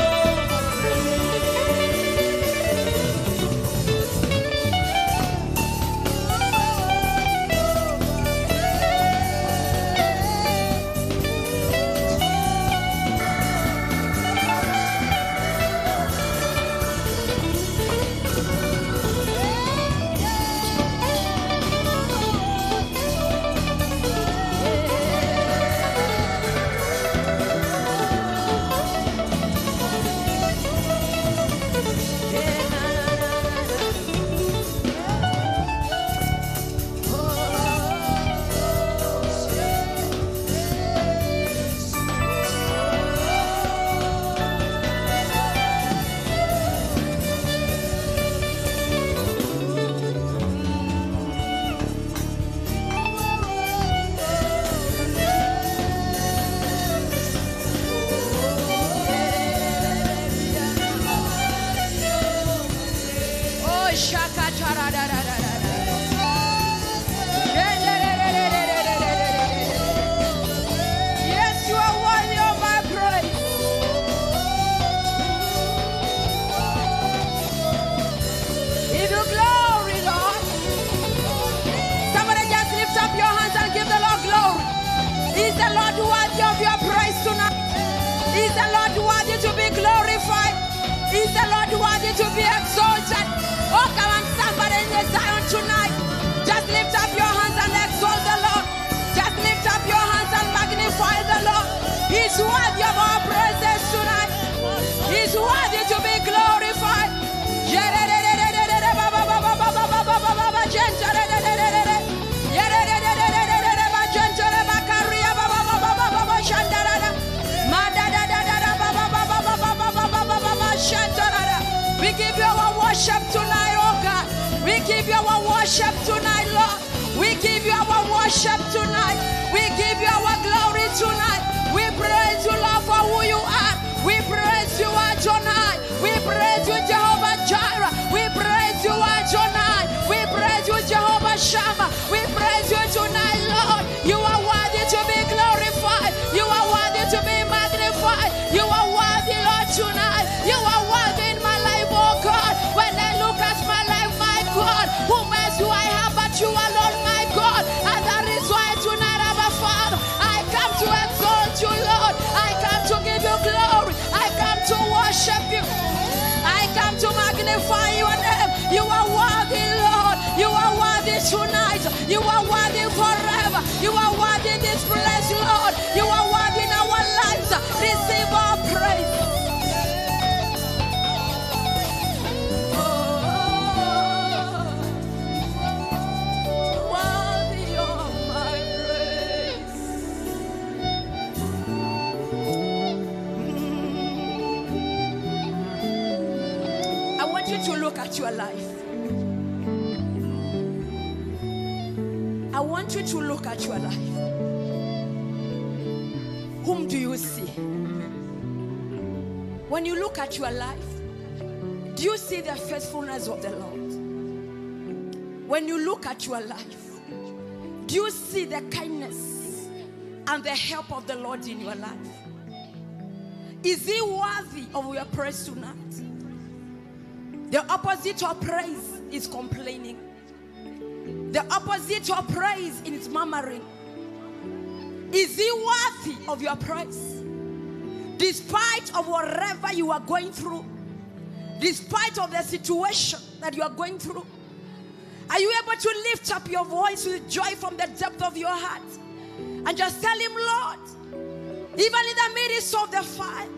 Yes, you are worthy of my praise. Give you glory, Lord. Somebody just lift up your hands and give the Lord glory. Is the Lord worthy of your praise tonight? Is the Lord worthy to be glorified? Is the Lord worthy to be exalted? Oh, come on, somebody in the Zion tonight. Just lift up your hands and exalt the Lord. Just lift up your hands and magnify the Lord. He's worthy of our praises tonight. He's worthy to be glorified. We give you our worship tonight, oh God. We give you our worship tonight, Lord. We give you our worship tonight. We give you our glory tonight. We praise you, Lord, for who you are. We praise you, Adonai. We praise you, Jehovah Jireh. We praise you, Adonai. We praise you, Jehovah Shammah. We praise you tonight, Lord. You are worthy to be glorified. You are worthy to be magnified. You are worthy, Lord, tonight. You are worthy in my life, oh God. When I look at my life, my God, whom else do I have but you alone, my God? And that is why tonight, Abba Father, I come to exalt you, Lord. I come to give you glory. I come to worship you. I come to magnify your name. You are worthy, Lord. You are worthy tonight. You are worthy forever. You are worthy in this place, Lord. You are worthy in our lives. Receive our praise. Worthy of my praise. I want you to look at your life. I want you to look at your life. Whom do you see? When you look at your life, do you see the faithfulness of the Lord? When you look at your life, do you see the kindness and the help of the Lord in your life? Is he worthy of your praise tonight? The opposite of praise is complaining. The opposite of praise is murmuring. Is he worthy of your praise? Despite of whatever you are going through, despite of the situation that you are going through, are you able to lift up your voice with joy from the depth of your heart and just tell him, Lord, even in the midst of the fire,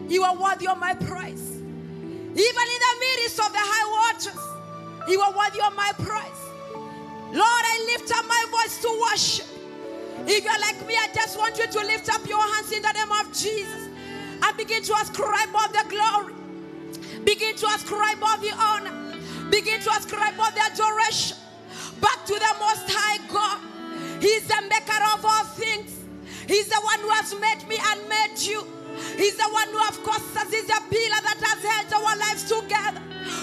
you are worthy of my praise. Even in the midst of the high waters, you are worthy of my praise. Lord, I lift up my voice to worship. If you're like me, I just want you to lift up your hands in the name of Jesus and begin to ascribe all the glory. Begin to ascribe all the honor. Begin to ascribe all the adoration back to the Most High God. He's the maker of all things. He's the one who has made me and made you. He's the one who, of course, is the pillar that has held our lives together.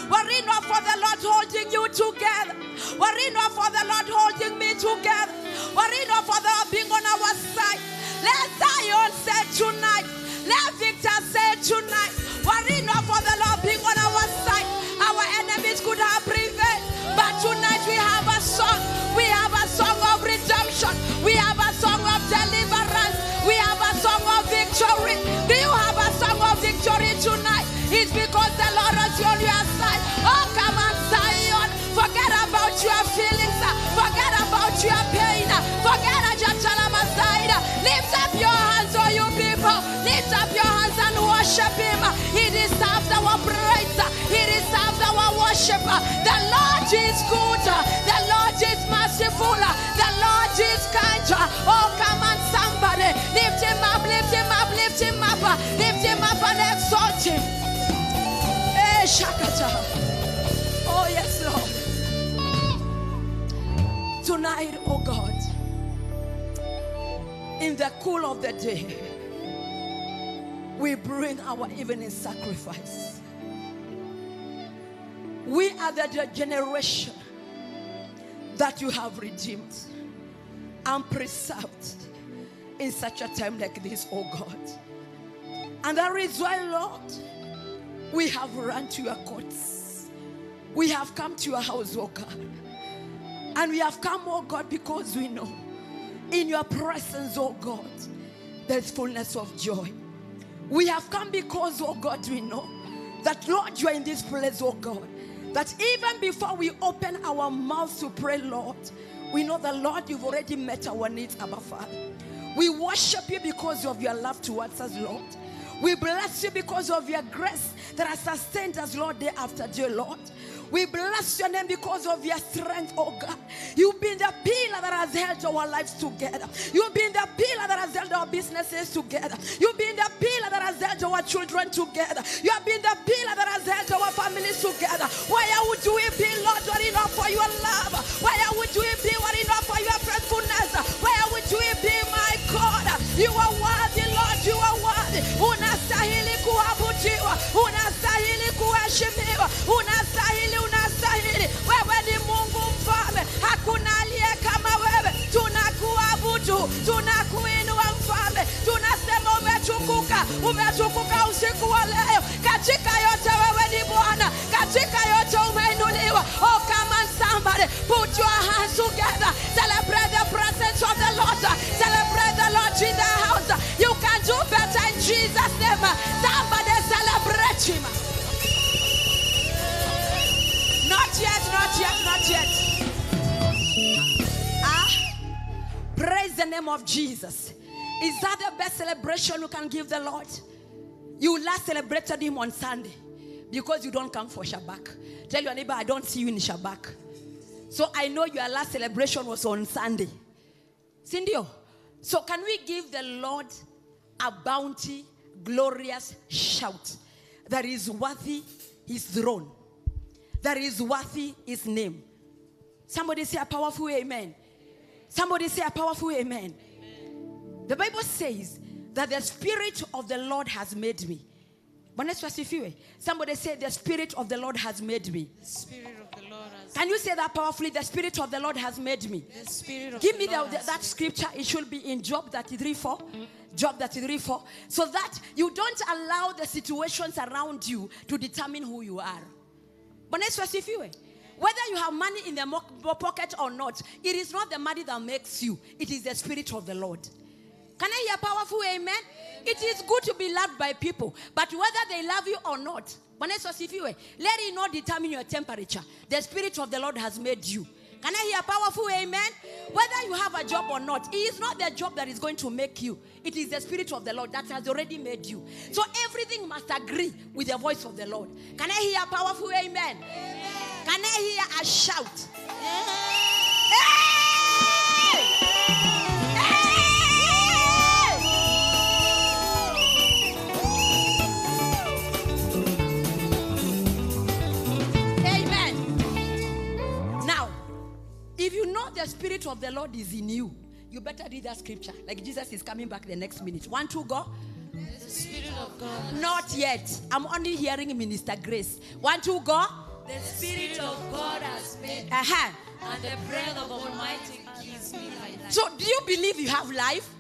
Were it not for the Lord holding you together, were it not for the Lord holding me together, were it not for the Lord being on our side, let Zion say tonight, let Victor say tonight, were it not for the Lord being on our side, our enemies could have prevailed. But tonight we have a song. We have a song of redemption. We have a song of deliverance. We have a song of victory. Do you have a song of victory tonight? It's because the Lord is on your side. Oh, come on, Zion. Forget about your feelings. Forget about your pain. Forget about your side. Lift up your hands, all you people. Lift up your hands and worship Him. He deserves our praise. He deserves our worship. The Lord is good. The Lord is merciful. The Lord is kind. Oh, come on, somebody. Lift Him up, lift Him up, lift Him up. Lift Him up and exalt Him. Hey, Shakata. Oh, yes, Lord. Tonight, oh God, in the cool of the day, we bring our evening sacrifice. We are the generation that you have redeemed and preserved in such a time like this, oh God. And that is why, Lord, we have run to your courts. We have come to your house, oh God. And we have come, oh God, because we know in your presence, oh God, there is fullness of joy. We have come because, oh God, we know that, Lord, you are in this place, oh God. That even before we open our mouths to pray, Lord, we know that, Lord, you've already met our needs, Abba Father. We worship you because of your love towards us, Lord. We bless you because of your grace that has sustained us, Lord, day after day, Lord. We bless your name because of your strength, oh God. You've been the pillar that has held our lives together. You've been the pillar that has held our businesses together. You've been the pillar that has held our children together. You have been the pillar that has held our families together. Why would we be, Lord, were it not for your love? Why would we be, were it not for your faithfulness? Why would we be, my God? You are worthy, Lord, you are worthy. Unastahili kuabudiwa, unastahili kuheshimiwa, unastahili. Wewe ni Mungu mfalme, hakuna aliye kama wewe. Tunakuabudu, tunakuinua mfalme, tunasema umetukuka usiku wa leo. Katika yote wewe ni Bwana, katika yote umeinuliwa. Oh, come on, somebody, put your hands together. Celebrate the presence of the Lord. Celebrate the Lord in the house. You can do better in Jesus' name. Somebody celebrate Him. Not yet, not yet, not yet. Praise the name of Jesus. Is that the best celebration you can give the Lord? You last celebrated Him on Sunday because you don't come for Shabbat. Tell your neighbor, I don't see you in Shabbat. So I know your last celebration was on Sunday. Cindy, so can we give the Lord a bounty, glorious shout that is worthy His throne? That is worthy His name. Somebody say a powerful amen. Somebody say a powerful amen. Amen. The Bible says that the Spirit of the Lord has made me. Somebody say the Spirit of the Lord has made me. The Spirit of the Lord has. Can you say that powerfully? The Spirit of the Lord has made me. The Spirit of Give the me Lord that scripture. It should be in Job 33:4. Job 33:4. So that you don't allow the situations around you to determine who you are. Whether you have money in the pocket or not, it is not the money that makes you. It is the Spirit of the Lord. Can I hear powerful amen? Amen? It is good to be loved by people, but whether they love you or not, let it not determine your temperature. The Spirit of the Lord has made you. Can I hear powerful amen? Whether you have a job or not, it is not the job that is going to make you. It is the Spirit of the Lord that has already made you. So everything must agree with the voice of the Lord. Can I hear powerful amen? Amen. Can I hear a shout? Hey! Hey! Spirit of the Lord is in you, you better read that scripture. Like Jesus is coming back the next minute. 1, 2, go. The Spirit of God. Not yet. I'm only hearing Minister Grace. 1, 2, go. The Spirit of God has made me, and the breath of Almighty gives me life. So do you believe you have life?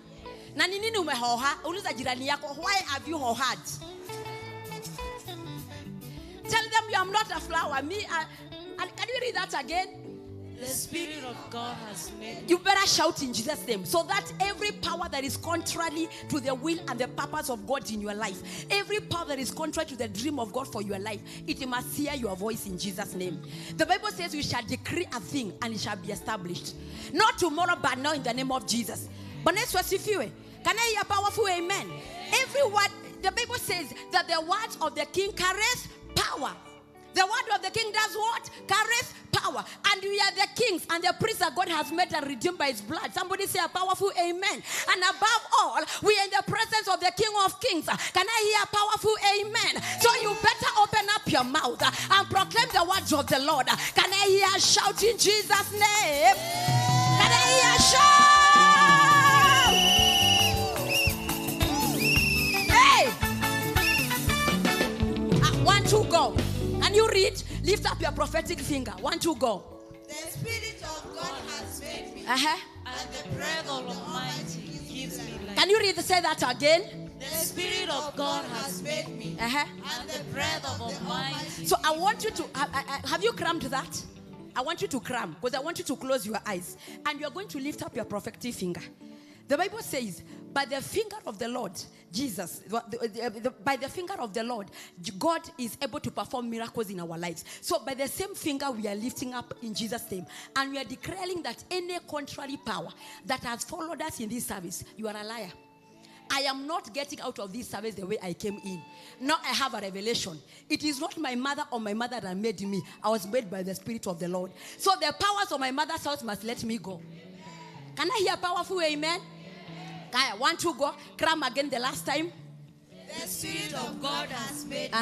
Why have you hohad? Tell them you are not a flower. Can you read that again? The Spirit of God has made me. You better shout in Jesus' name, so that every power that is contrary to the will and the purpose of God in your life, every power that is contrary to the dream of God for your life, it must hear your voice in Jesus' name. The Bible says we shall decree a thing and it shall be established. Not tomorrow, but now in the name of Jesus. But next was if you can I hear a powerful amen? Every word, the Bible says that the words of the king carries power. The word of the king does what? Carries power. And we are the kings and the priests that God has made and redeemed by his blood. Somebody say a powerful amen. And above all, we are in the presence of the King of Kings. Can I hear a powerful amen? So you better open up your mouth and proclaim the words of the Lord. Can I hear a shout in Jesus' name? Can I hear a shout? Hey! 1, 2, go. Can you read? Lift up your prophetic finger. 1, 2, go. The Spirit of God has made me, And the breath of Almighty gives me life. can you read? Say that again. The Spirit of God has made me, and the breath of Almighty. So I want you to have you crammed that? I want you to cram, because I want you to close your eyes and you're going to lift up your prophetic finger. The Bible says, by the finger of the Lord, Jesus, by the finger of the Lord, God is able to perform miracles in our lives. So by the same finger, we are lifting up in Jesus' name. And we are declaring that any contrary power that has followed us in this service, you are a liar. I am not getting out of this service the way I came in. Now I have a revelation. It is not my mother or my mother that made me. I was made by the Spirit of the Lord. So the powers of my mother's house must let me go. Can I hear a powerful amen? I want to go. Cram again the last time. The Spirit of God has made me,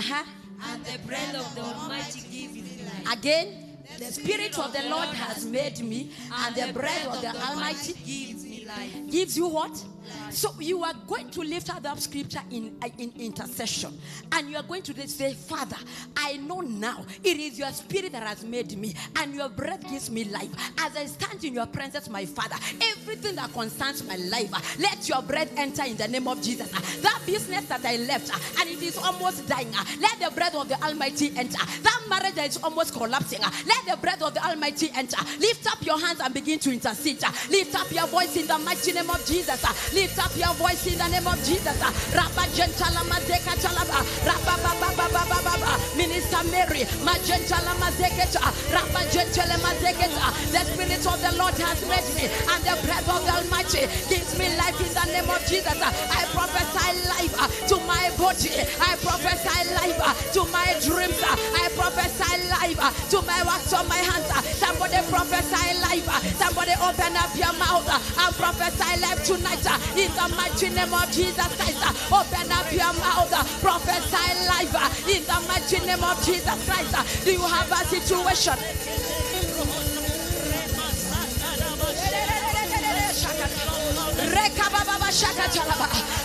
and the breath of the Almighty gives me life. Again, the Spirit of the Lord has made me, and the breath of the Almighty gives me life. Gives you what? So you are going to lift up that scripture in intercession, and you are going to say, Father, I know now it is your Spirit that has made me, and your breath gives me life. As I stand in your presence, my Father, everything that concerns my life, let your breath enter in the name of Jesus. That business that I left and it is almost dying, let the breath of the Almighty enter. That marriage that is almost collapsing, let the breath of the Almighty enter. Lift up your hands and begin to intercede. Lift up your voice in the mighty name of Jesus. Lift up your voice in the name of Jesus. Rabba Gentala Mazeka Chalaba, Rabba Baba, Minister Mary, Magentala Mazeketa, Rabba Gentala Mazeketa. The Spirit of the Lord has made me, and the breath of the Almighty gives me life in the name of Jesus. I prophesy life to my body. I prophesy life to my dreams. I prophesy life to my works on my hands. Somebody prophesy life. Somebody open up your mouth and prophesy life tonight. In the mighty name of Jesus Christ, open up your mouth, prophesy life. In the mighty name of Jesus Christ, do you have a situation?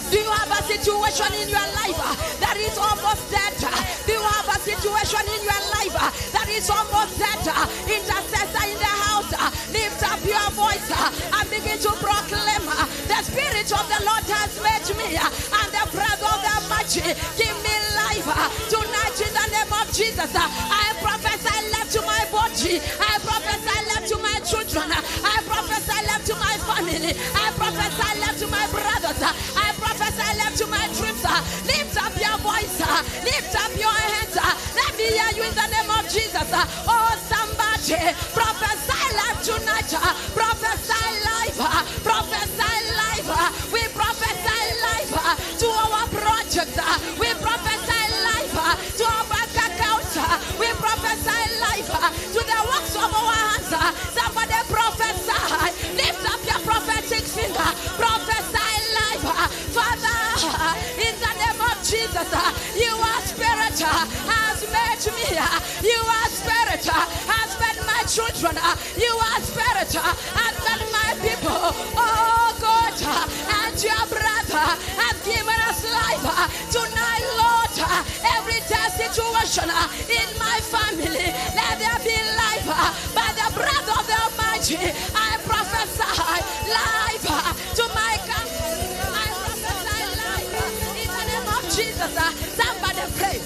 Do you have a situation in your life that is almost dead? Do you have a situation in your life that is almost dead? Intercessor in the house, lift up your voice and begin to proclaim, the Spirit of the Lord has made me, and the breath of the Almighty give me life tonight in the name of Jesus. I prophesy life to my body. I prophesy life to my children. I prophesy life to my family. I prophesy life to my brothers. I prophesy life to my dreams. Lift up your voice. Lift up your hands. Let me hear you in the name of Jesus. Oh, somebody prophesy life tonight. Prophesy life. Prophesy life. We prophesy life to our project. We prophesy life to our bank account. We prophesy life to the works of our hands. Somebody prophesy. Lift up your prophetic finger. Prophesy life. Father, in the name of Jesus, you are Spirit has made me. You are Spirit has made my children. You are Spirit has made family. Let there be life by the breath of the Almighty. I prophesy life to my country. I prophesy life in the name of Jesus. Somebody pray.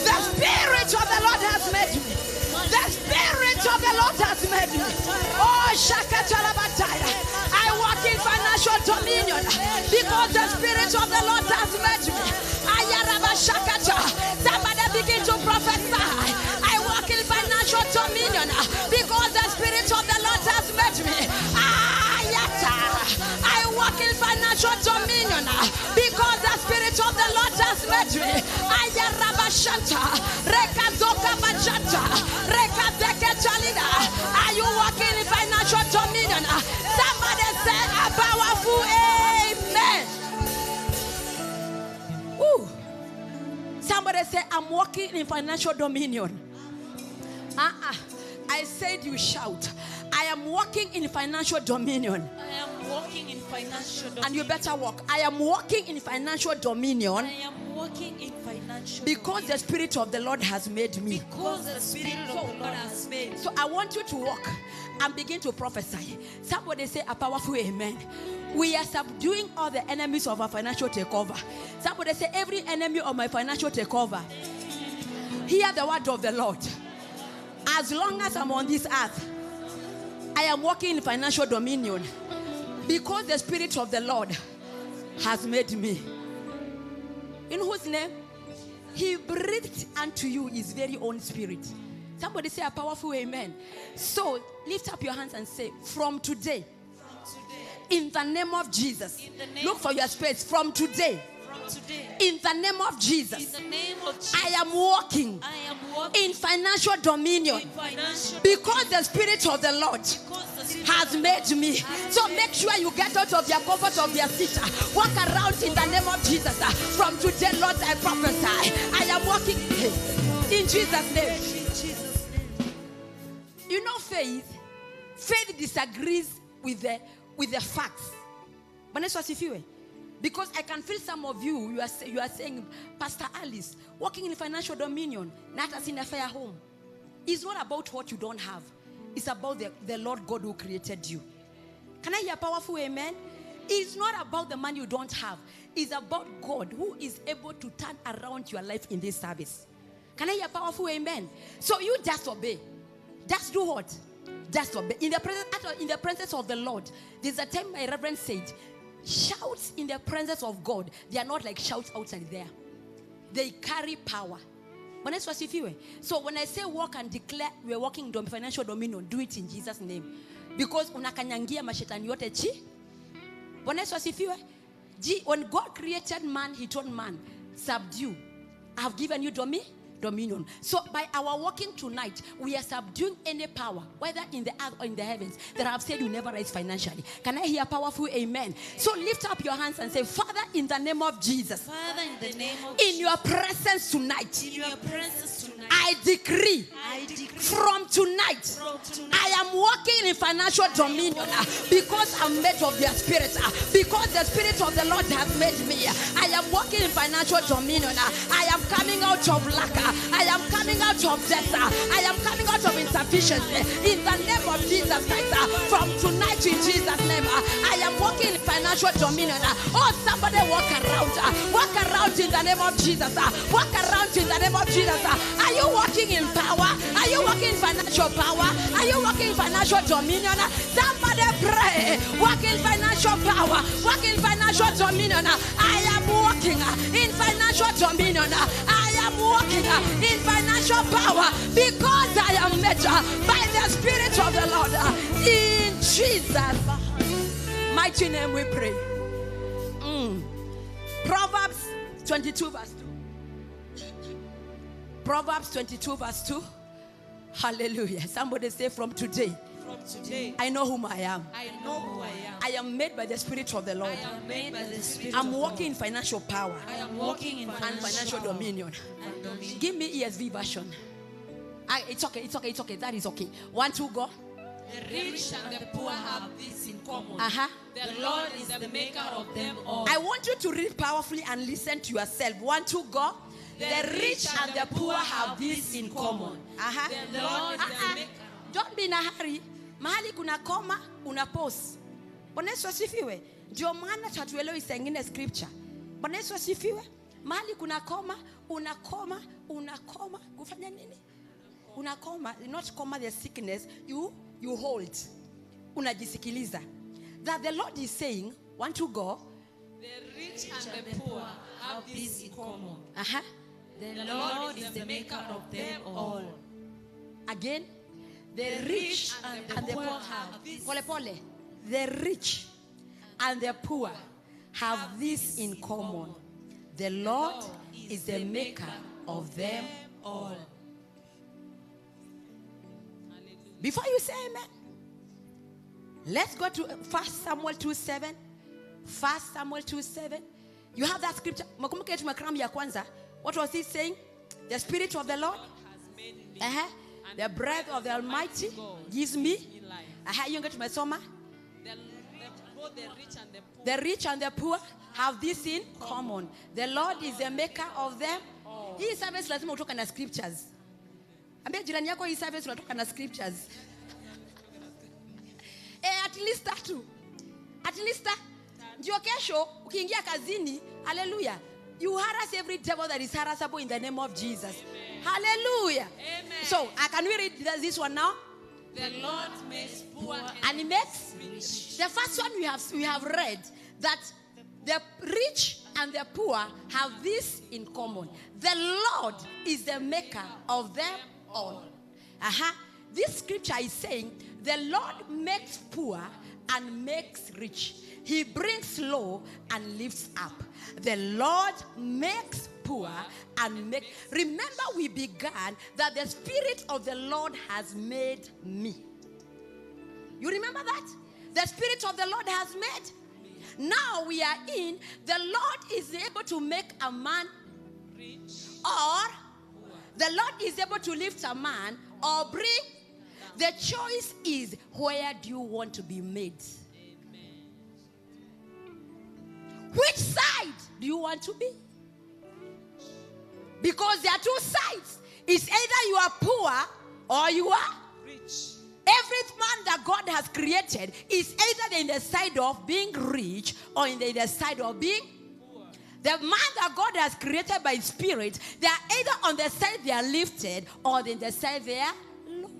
The Spirit of the Lord has made me. The Spirit of the Lord has made me. Oh, Shakatalabataya. I walk in financial dominion because the Spirit of the Lord has made me. Ayaraba Shakata. Somebody begin to prophesy. I walk in financial dominion because the Spirit of the Lord has made me. Ayata. I walk in financial dominion because the Spirit of the Lord has made me. Ayaraba Shanta. Rekazoka Bachata. Rekazekechalida. Are you walking in financial dominion? Somebody say a powerful amen. Ooh. Somebody say I'm walking in financial dominion. I said you shout. I am walking in financial dominion. I am walking in financial dominion. And you better walk. I am walking in financial dominion. I am walking in financial because dominion. the Spirit of the Lord has made me. Because the Spirit of the Lord has made me. So I want you to walk and begin to prophesy. Somebody say a powerful amen. We are subduing all the enemies of our financial takeover. Somebody say every enemy of my financial takeover. Hear the word of the Lord. As long as I'm on this earth, I am walking in financial dominion because the Spirit of the Lord has made me. In whose name? He breathed unto you his very own Spirit. Somebody say a powerful amen. So lift up your hands and say, from today, in the name of Jesus. Look for your space. From today. In the name of Jesus, I am walking in financial dominion because the Spirit of the Lord has made me. So make sure you get out of your comfort of your seat. Walk around in the name of Jesus. From today, Lord, I prophesy. I am walking in Jesus' name. You know, faith disagrees with the facts. Because I can feel some of you, you are saying, Pastor Alice, walking in financial dominion, not as in a fair home. It's not about what you don't have. It's about the Lord God who created you. Can I hear a powerful amen? It's not about the money you don't have. It's about God who is able to turn around your life in this service. Can I hear a powerful amen? So you just obey. Just do what? Just obey. In the presence of the Lord, there's a time my reverend said, shouts in the presence of God, they are not like shouts outside there. They carry power. So when I say walk and declare we are walking in financial dominion, do it in Jesus' name. Because unakanyangia mashetani yote chi. When God created man, he told man, subdue. I have given you dominion. So by our walking tonight, we are subduing any power, whether in the earth or in the heavens, that I have said you never rise financially. Can I hear a powerful amen? So lift up your hands and say, Father, in the name of Jesus, Father, in the name of in your presence tonight, I decree from tonight, I am walking in financial dominion because I'm made of your Spirit. Because the Spirit of the Lord has made me. I am walking in financial dominion. I am coming out of lack. I am coming out of debt. I am coming out of insufficiency. In the name of Jesus Christ, from tonight in Jesus' name, I am walking in financial dominion. Oh, somebody walk around. Walk around in the name of Jesus. Walk around in the name of Jesus. Are you walking in power? Are you walking in financial power? Are you walking in financial dominion? Somebody pray. Walk in financial power. Walk in financial dominion. I am walking in financial dominion. I am walking in financial power because I am met by the Spirit of the Lord. In Jesus' mighty name we pray. Proverbs 22 verse 2. Proverbs 22 verse 2. Hallelujah. Somebody say, from today, I know whom I am. I know who I am. I am made by the Spirit of the Lord. I am made by the Spirit I'm of walking in financial power I am walking in and financial power dominion. and dominion. Give me ESV version. It's okay. That is okay. 1, 2, go. The rich and the poor have this in common. Uh-huh. The Lord is the maker of them all. I want you to read powerfully and listen to yourself. 1, 2, go. The rich and the poor have this in common. Uh-huh. The Lord is the maker. Don't be in a hurry. Mahali kuna koma, una pause. Bwana Yesu asifiwe. Ndio maana tatuelewi sengine scripture. Bwana Yesu asifiwe. Mahali kuna koma, una koma. Kufanya nini? Una koma, not koma the sickness, you hold. Unajisikiliza. That the Lord is saying, 1, 2, go. The rich and the poor have this in common. Uh-huh. The Lord is the maker of them all. Again. The rich and the poor have this. Pole. The rich and the poor have this in common. The Lord is the maker of them all. Before you say amen, let's go to 1 Samuel 2:7. 1 Samuel 2:7. You have that scripture. What was he saying? The Spirit of the Lord, the breath of the Almighty gives me. You get my soma. The rich and the poor have this in common. The Lord is the maker of them. Hii service lazima utoka na scriptures. Ambia jirani yako hii service unatoka na scriptures. At least tatu. At least ndio kesho ukiingia kazini, hallelujah. You harass every devil that is harassable in the name of Jesus. Amen. Hallelujah. Amen. So, can we read this one now? The Lord makes poor and he makes rich. The first one we have read that the rich and the poor have this in common. The Lord is the maker of them all. This scripture is saying the Lord makes poor and makes rich. He brings low and lifts up. The Lord makes poor and makes. Remember, we began that the Spirit of the Lord has made me. You remember that? The Spirit of the Lord has made. Now we are in. The Lord is able to make a man rich, or the Lord is able to lift a man or bring. The choice is, where do you want to be made? Which side do you want to be? Because there are two sides. It's either you are poor or you are rich. Every man that God has created is either in the side of being rich or in the side of being poor. The man that God has created by His Spirit, they are either on the side they are lifted or in the side they are low.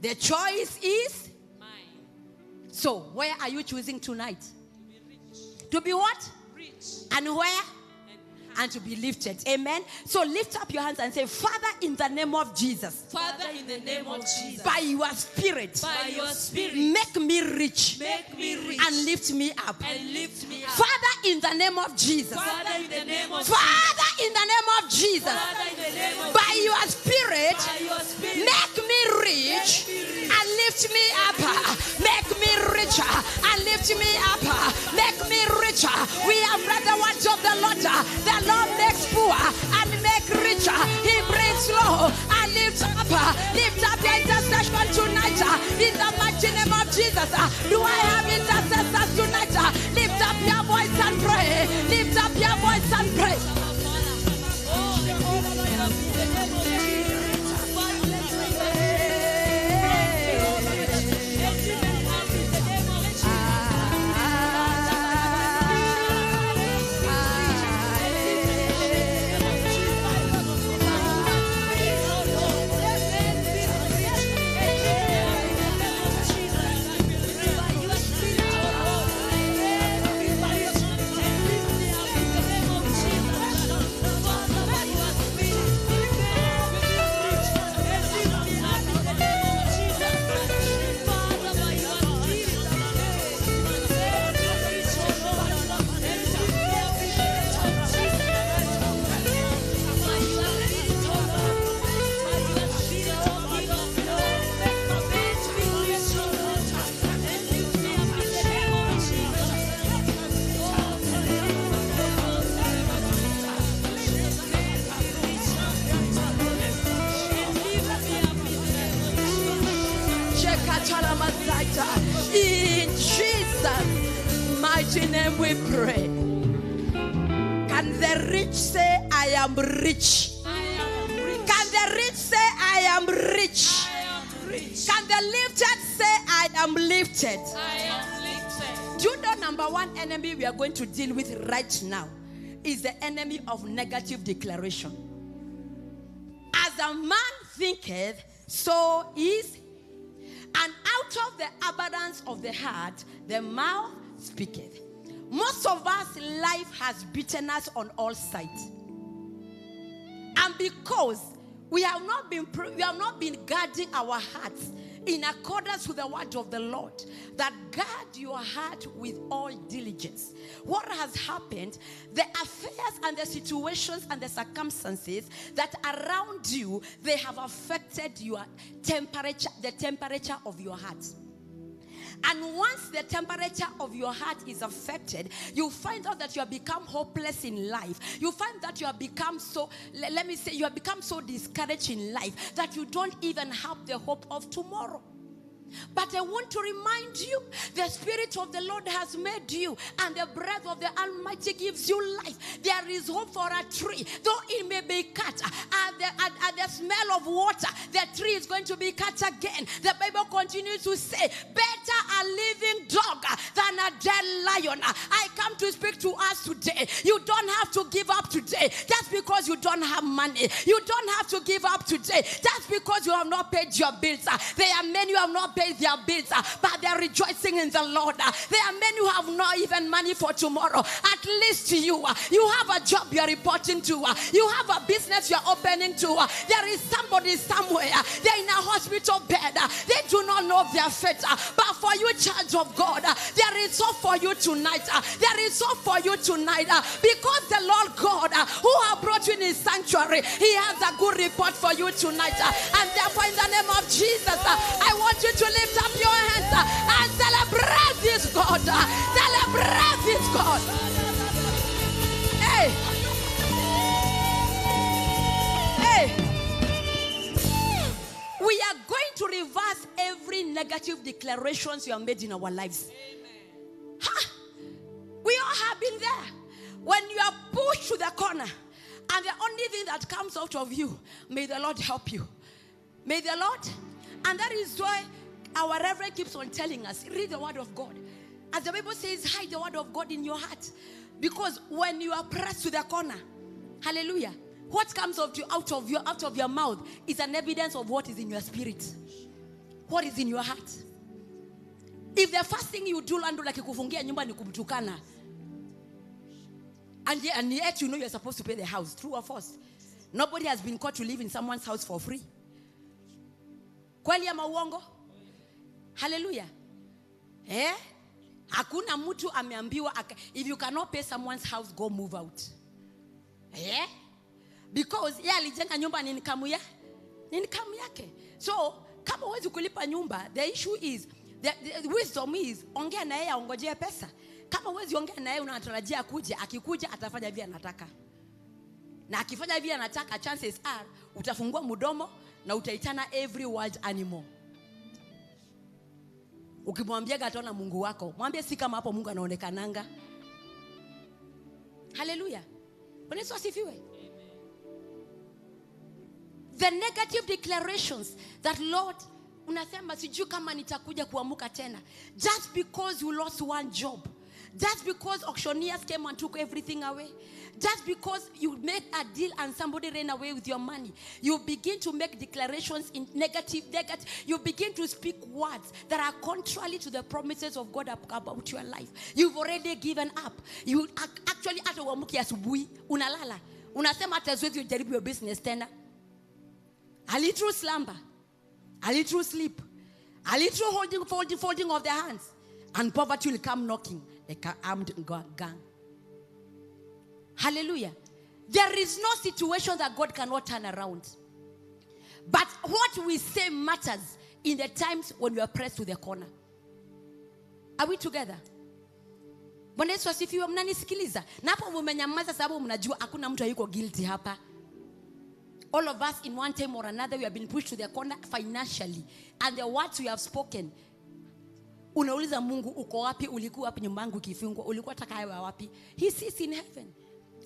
The choice is mine. So, where are you choosing tonight? To be rich. To be what? And where? And to be lifted. Amen. So lift up your hands and say, Father, in the name of Jesus. Father, in the name of Jesus. By your Spirit. By your Spirit. Make me rich. Make me rich. And lift me up. And lift me up. Father, in the name of Jesus. Father, in the name of Father, in the name of Jesus. Father, in the name of by your Spirit. By your Spirit. Make me rich. And lift me up. Make me richer. And lift me up. Make me richer. We have read the words of the Lord. The Lord makes poor and make richer. He brings low and lifts up. Lift up your intercession tonight. In the mighty name of Jesus. Do I have intercessors tonight? Lift up your voice and pray. Lift up your voice and pray. In Jesus' mighty name we pray. Can the rich say, I am rich? Can the rich say, I am rich? Can the lifted say, I am lifted? Do you know number one enemy we are going to deal with right now is the enemy of negative declaration? As a man thinketh, so is. And out of the abundance of the heart, the mouth speaketh. Most of us, life has beaten us on all sides. And because we have not been guarding our hearts in accordance with the word of the Lord, that guard your heart with all diligence. What has happened, the affairs and the situations and the circumstances that are around you, they have affected your temperature, the temperature of your heart. And once the temperature of your heart is affected, you find out that you have become hopeless in life. You find that you have become so, you have become so discouraged in life that you don't even have the hope of tomorrow. But I want to remind you, the Spirit of the Lord has made you, and the breath of the Almighty gives you life. There is hope for a tree, though it may be cut. At the smell of water, the tree is going to be cut again. The Bible continues to say, better a living dog than a dead lion. I come to speak to us today. You don't have to give up today just because you don't have money. You don't have to give up today just because you have not paid your bills. There are many who have not paid their bills, but they are rejoicing in the Lord. There are many who have not even money for tomorrow. At least you have a job you are reporting to. You have a business you are opening to. There is somebody somewhere. They are in a hospital bed. They do not know their fate. But for you, child of God, there is hope for you tonight. There is hope for you tonight. Because the Lord God who has brought you in his sanctuary, he has a good report for you tonight. And therefore, in the name of Jesus, I want you to lift up your hands and celebrate this God. Celebrate this God. Hey. Hey. We are going to reverse every negative declarations you have made in our lives. Huh? We all have been there. When you are pushed to the corner and the only thing that comes out of you, may the Lord help you. May the Lord. And that is why our Reverend keeps on telling us, read the word of God. As the Bible says, hide the word of God in your heart. Because when you are pressed to the corner, hallelujah, what comes out of your mouth is an evidence of what is in your spirit. What is in your heart. If the first thing you do, like kufungia nyumba ni kumtukana, and yet you know you're supposed to pay the house, true or false? Nobody has been caught to live in someone's house for free. Kweli ama uongo? Hallelujah. Hakuna mtu ameambiwa, if you cannot pay someone's house, go move out. Because alijenga nyumba ni nikamu yake. So kama huwezi kulipa nyumba, the issue is, the wisdom is, ongea na yeye aongojee pesa. Kama huwezi ongea na yeye unatarajia kuja, akikuja atafanya vile anataka. Na akifanya vile anataka, chances are utafungua mdomo na utaitana every wild animal. Ukimwambia gataona Mungu wako, mwambie si kama hapo Mungu anaonekananga. Hallelujah. Bwana Yesu asifiwe. The negative declarations that Lord, unasema sijui kama nitakuja kuamuka tena. Just because you lost one job. Just because auctioneers came and took everything away. Just because you made a deal and somebody ran away with your money. You begin to make declarations in negative. You begin to speak words that are contrary to the promises of God about your life. You've already given up. You actually hata uamuki asubuhi unalala. Unasema hata siwezi jaribu your business tena. A little slumber. A little sleep. A little folding of the hands. And poverty will come knocking like an armed gang. Hallelujah. There is no situation that God cannot turn around. But what we say matters in the times when we are pressed to the corner. Are we together? Bwana Yesu asifiwe, mnanisikiliza? Na hapo mmenyamaza sababu mnajua hakuna mtu hayuko guilty hapa. All of us in one time or another, we have been pushed to the corner financially. And the words we have spoken, unauliza Mungu, uko wapi, ulikuwa wapi nyumbangu kifungwa, ulikuwa takawa wapi? He sits in heaven.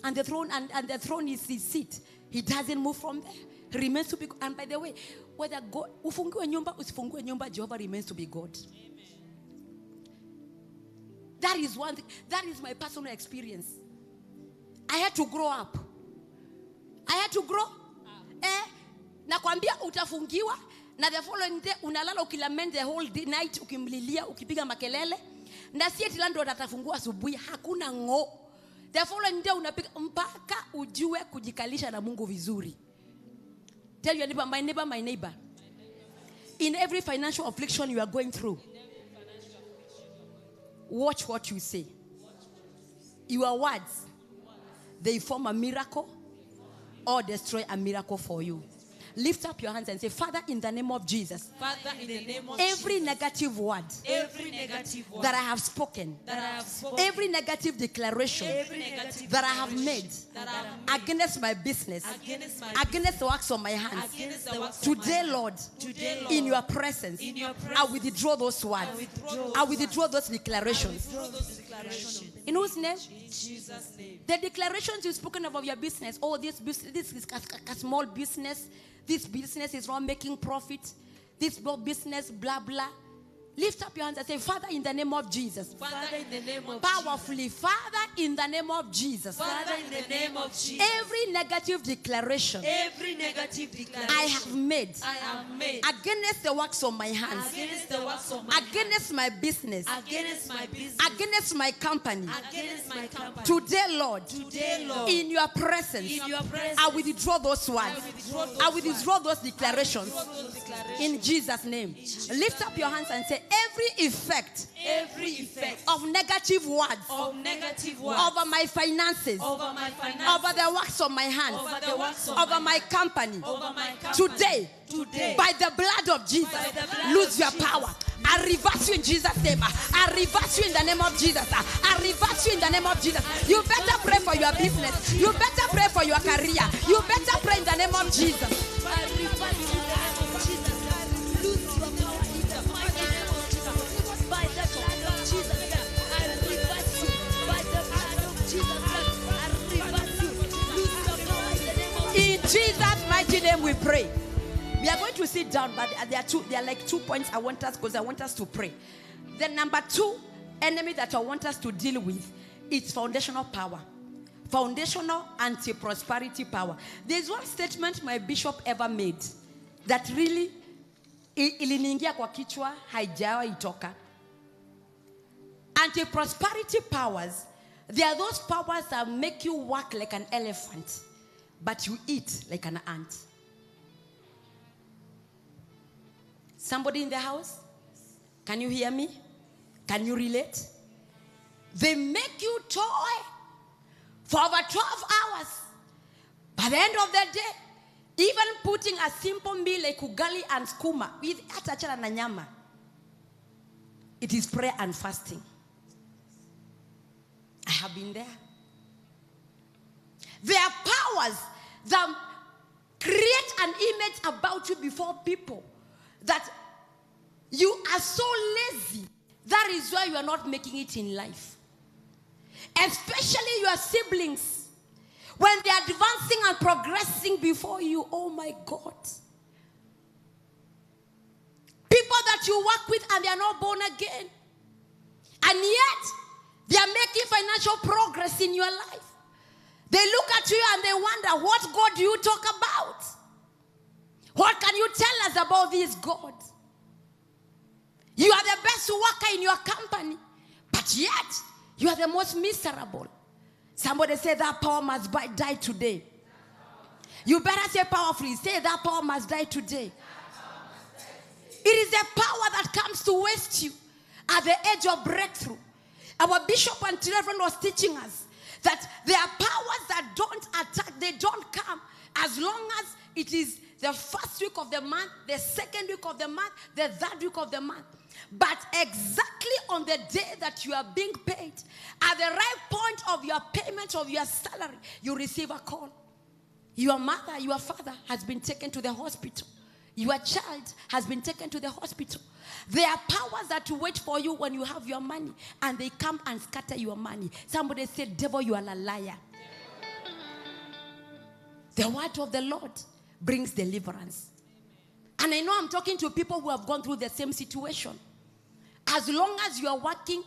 And the throne is his seat. He doesn't move from there. He remains to be God. And by the way, whether God, ufungue nyumba, usifungue nyumba, Jehovah remains to be God. Amen. That is one thing. That is my personal experience. I had to grow up. I had to grow. Nakwambia utafungiwa na the following day unalala ukilament the whole day, night ukimlilia ukipiga makelele na si eti landlord atafungua asubuhi, hakuna ngo. The following day unapiga mpaka ujue kujikalisha na Mungu vizuri. Tell your neighbor, my neighbor, my neighbor. In every financial affliction you are going through, watch what you say. Your words, they form a miracle or destroy a miracle for you. Lift up your hands and say, Father, in the name of Jesus, Father, in the name of every negative word that I have spoken, every negative declaration that I have made against my business, against the works of my hands, today, Lord, in your presence, I withdraw those words. I withdraw those declarations. In whose name? In Jesus' name. The declarations you've spoken about your business. Oh, this is a small business. This business is not making profit. This business, blah, blah. Lift up your hands and say, Father, in the name of Jesus. Father, in the name of Powerfully, Jesus. Father, in the name of Jesus. Father, in the name of Jesus. Every negative declaration I have made against the works of my hands, against my business, against my company, today, Lord, in your presence, I withdraw those words. I withdraw those declarations. In Jesus' name. Lift up your hands and say, every effect of negative words over my finances, over the works of my hands, over my company, today, by the blood of Jesus, lose your power. I reverse you in Jesus' name. I reverse you in the name of Jesus. I reverse you in the name of Jesus. You better pray for your business. You better pray for your career. You better pray in the name of Jesus. I reverse you in the name of Jesus. Lose your power in the mighty name of Jesus. By the blood of Jesus, I reverse you. By the blood of Jesus, I reverse you. Lose your power in the name of Jesus. In Jesus' mighty name we pray. We are going to sit down, but there are like 2 points I want us to pray. The number 2 enemy that I want us to deal with is foundational power. Foundational anti-prosperity power. There's one statement my bishop ever made that really iliniingia kwa kichwa, haijawa itoka. Anti-prosperity powers, they are those powers that make you work like an elephant, but you eat like an ant. Somebody in the house? Can you hear me? Can you relate? They make you toil for over 12 hours. By the end of the day, even putting a simple meal like ugali and skuma with atachara na nyama, it is prayer and fasting. I have been there. There are powers that create an image about you before people that you are so lazy. That is why you are not making it in life. Especially your siblings. When they are advancing and progressing before you, oh my God. People that you work with and they are not born again. And yet, they are making financial progress in your life. They look at you and they wonder, what God do you talk about? What can you tell us about this God? You are the best worker in your company, but yet you are the most miserable. Somebody say that power must die today. You better say powerfully, say that power must die today. It is the power that comes to waste you at the edge of breakthrough. Our bishop and reverend was teaching us that there are powers that don't attack, they don't come as long as it is the first week of the month, the second week of the month, the third week of the month. But exactly on the day that you are being paid, at the right point of your payment of your salary, you receive a call. Your mother, your father has been taken to the hospital. Your child has been taken to the hospital. There are powers that wait for you when you have your money, and they come and scatter your money. Somebody said, devil, you are a liar. The word of the Lord brings deliverance. And I know I'm talking to people who have gone through the same situation. As long as you are working,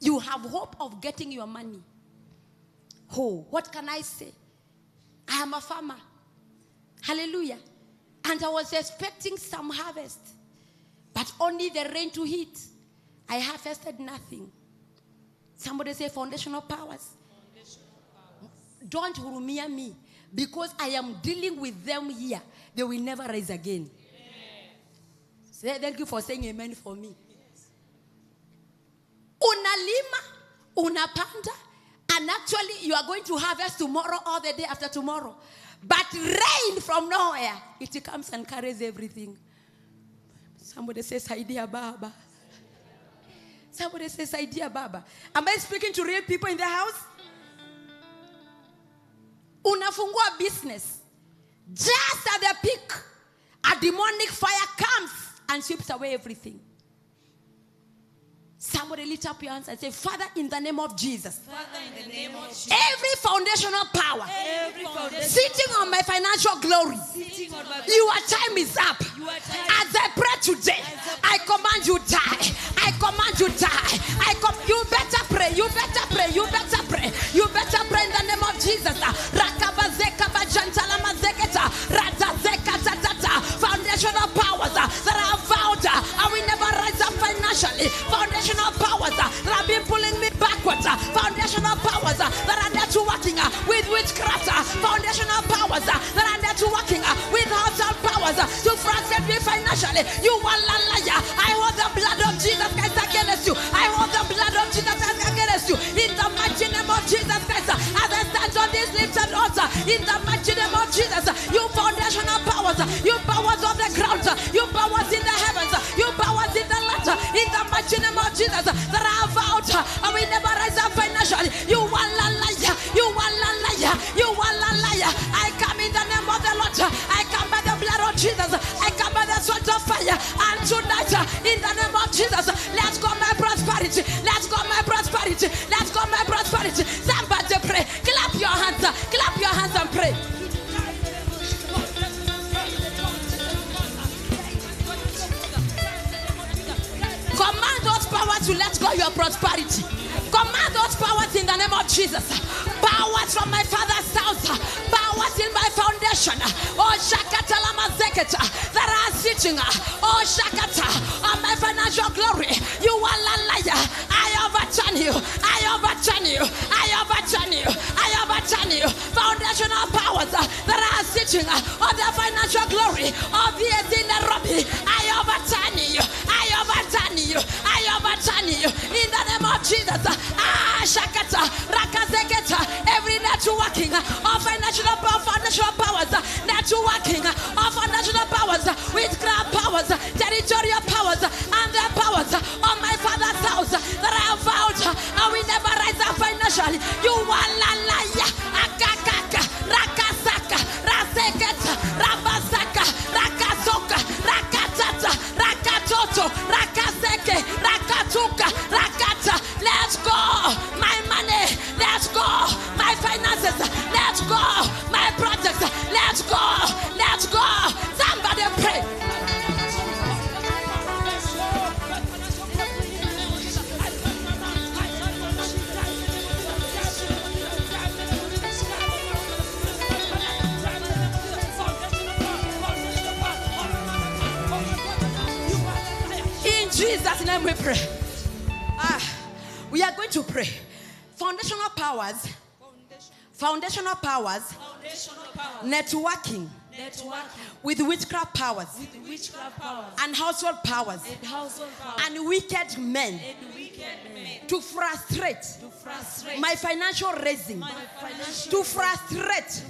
you have hope of getting your money. Oh, what can I say? I am a farmer. Hallelujah. And I was expecting some harvest, but only the rain to hit. I harvested nothing. Somebody say foundational powers. Don't hurumia me, because I am dealing with them here. They will never rise again. Say, thank you for saying amen for me. Unalima, unapanda, and actually you are going to harvest tomorrow or the day after tomorrow. But rain from nowhere, it comes and carries everything. Somebody says, idea Baba. Somebody says, idea Baba. Am I speaking to real people in the house? Unafungua business. Just at the peak, a demonic fire comes and sweeps away everything. Somebody lift up your hands and say, Father, in the name of Jesus. Father, in the name of Jesus. Every foundational power sitting on my financial glory, your time is up. As I pray today, I command you die. I command you die. You better pray. You better pray. You better pray. You better pray in the name of Jesus. Foundational powers that are vowed, I will never rise up financially. Foundational powers that have been pulling me backwards. Foundational powers that are there to working with witchcraft. Foundational powers that are there to working with household powers to frustrate me financially. You are a liar. I hold the blood of Jesus Christ against you. I hold the blood of Jesus Christ against you. In the mighty name of Jesus Christ, as I stand on this lifted altar, in the mighty name of Jesus, you foundational powers, you powers of the ground, you powers in the heavens, you powers in the land, in the mighty name of Jesus, that are vowed, and we never rise up financially. You are a liar. You are a liar. You are a liar. I come in the name of the Lord. I come by the blood of Jesus. I come by the sword of fire. And tonight, in the name of Jesus, let's go my prosperity. Let's go my prosperity. Let's go my prosperity. Somebody pray. Clap your hands. Clap your hands and pray. Command those powers to let go your prosperity. Command those powers in the name of Jesus. Powers from my father's house. Powers in my foundation. Oh, Shakata Lama Zeketa. That are sitting. Oh, Shakata. On my financial glory. You are a liar. I overturn you. I overturn you. I overturn you. I overturn you. Foundational powers that are sitting on the financial glory of the Nairobi. I overturn you. I overturn you. I overturn you. In the name of Jesus. Shakata, Rakazeketa, every networking of financial powers, networking of financial powers, witchcraft powers, territorial powers, and the powers of my father's house that I have vowed I will never rise up financially. You are la liar, Akakaka, Rakasaka, Raseketa, Rabasaka, Rakasoka, Rakatata, Rakatoto, Rakaseke, Rakatuka, Rakata. Let's go, my money. Let's go, my finances. Let's go, my projects. Let's go, let's go. Somebody pray. In Jesus' name we pray. We are going to pray. Foundational powers. Networking. With witchcraft powers. And household powers. And wicked men. To frustrate my financial raising. To frustrate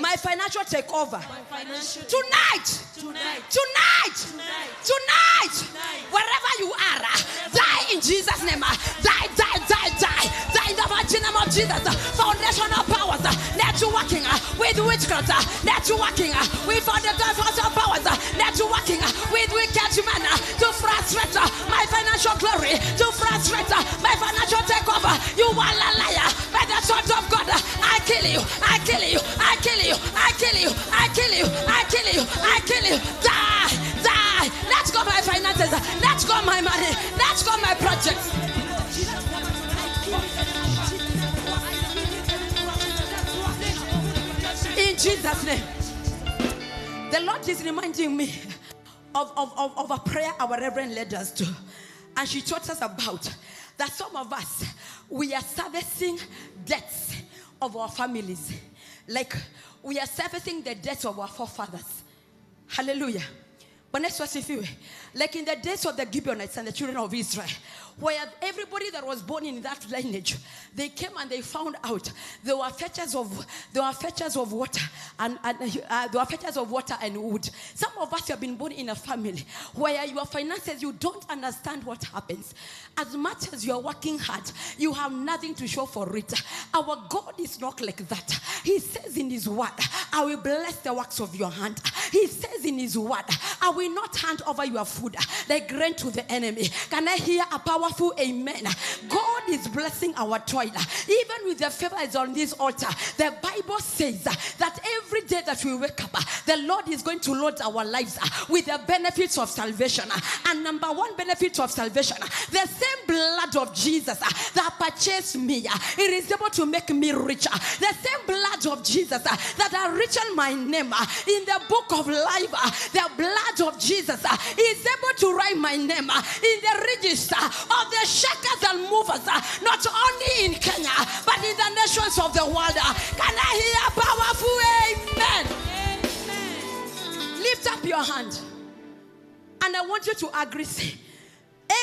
my financial takeover. Tonight. Wherever you are, die in Jesus' name. Die in the mighty name of Jesus. Foundational powers, networking with with witchcraft, networking with the gods of powers, networking with wicked men to frustrate my financial glory, to frustrate my financial takeover. You are a liar. By the sword of God, I kill you, I kill you, I kill you, I kill you, I kill you, I kill you, I kill you. Die, die. Let's go my finances. Let's go my money. Let's go my projects. In Jesus' name. The Lord is reminding me of a prayer our Reverend led us to. And she taught us about that some of us, we are servicing debts of our families. Like we are servicing the debts of our forefathers. Hallelujah. But next was if you, like in the days of the Gibeonites and the children of Israel, where everybody that was born in that lineage, they came and they found out there were fetchers of water and there were fetchers of water and wood. Some of us have been born in a family where your finances, you don't understand what happens. As much as you are working hard, you have nothing to show for it. Our God is not like that. He says in his word, I will bless the works of your hand. He says in his word, I will not hand over your food like grain to the enemy. Can I hear a powerful amen? God is blessing our toil. Even with the favor is on this altar, the Bible says that every day that we wake up, the Lord is going to load our lives with the benefits of salvation. And number one benefit of salvation, the same blood of Jesus that purchased me, it is able to make me richer. The same blood of Jesus that has written my name in the book of life, the blood of Jesus is able to write my name in the register of the shakers and movers, not only in Kenya, but in the nations of the world. Can I hear a powerful amen? Amen. Lift up your hand. And I want you to agree, say,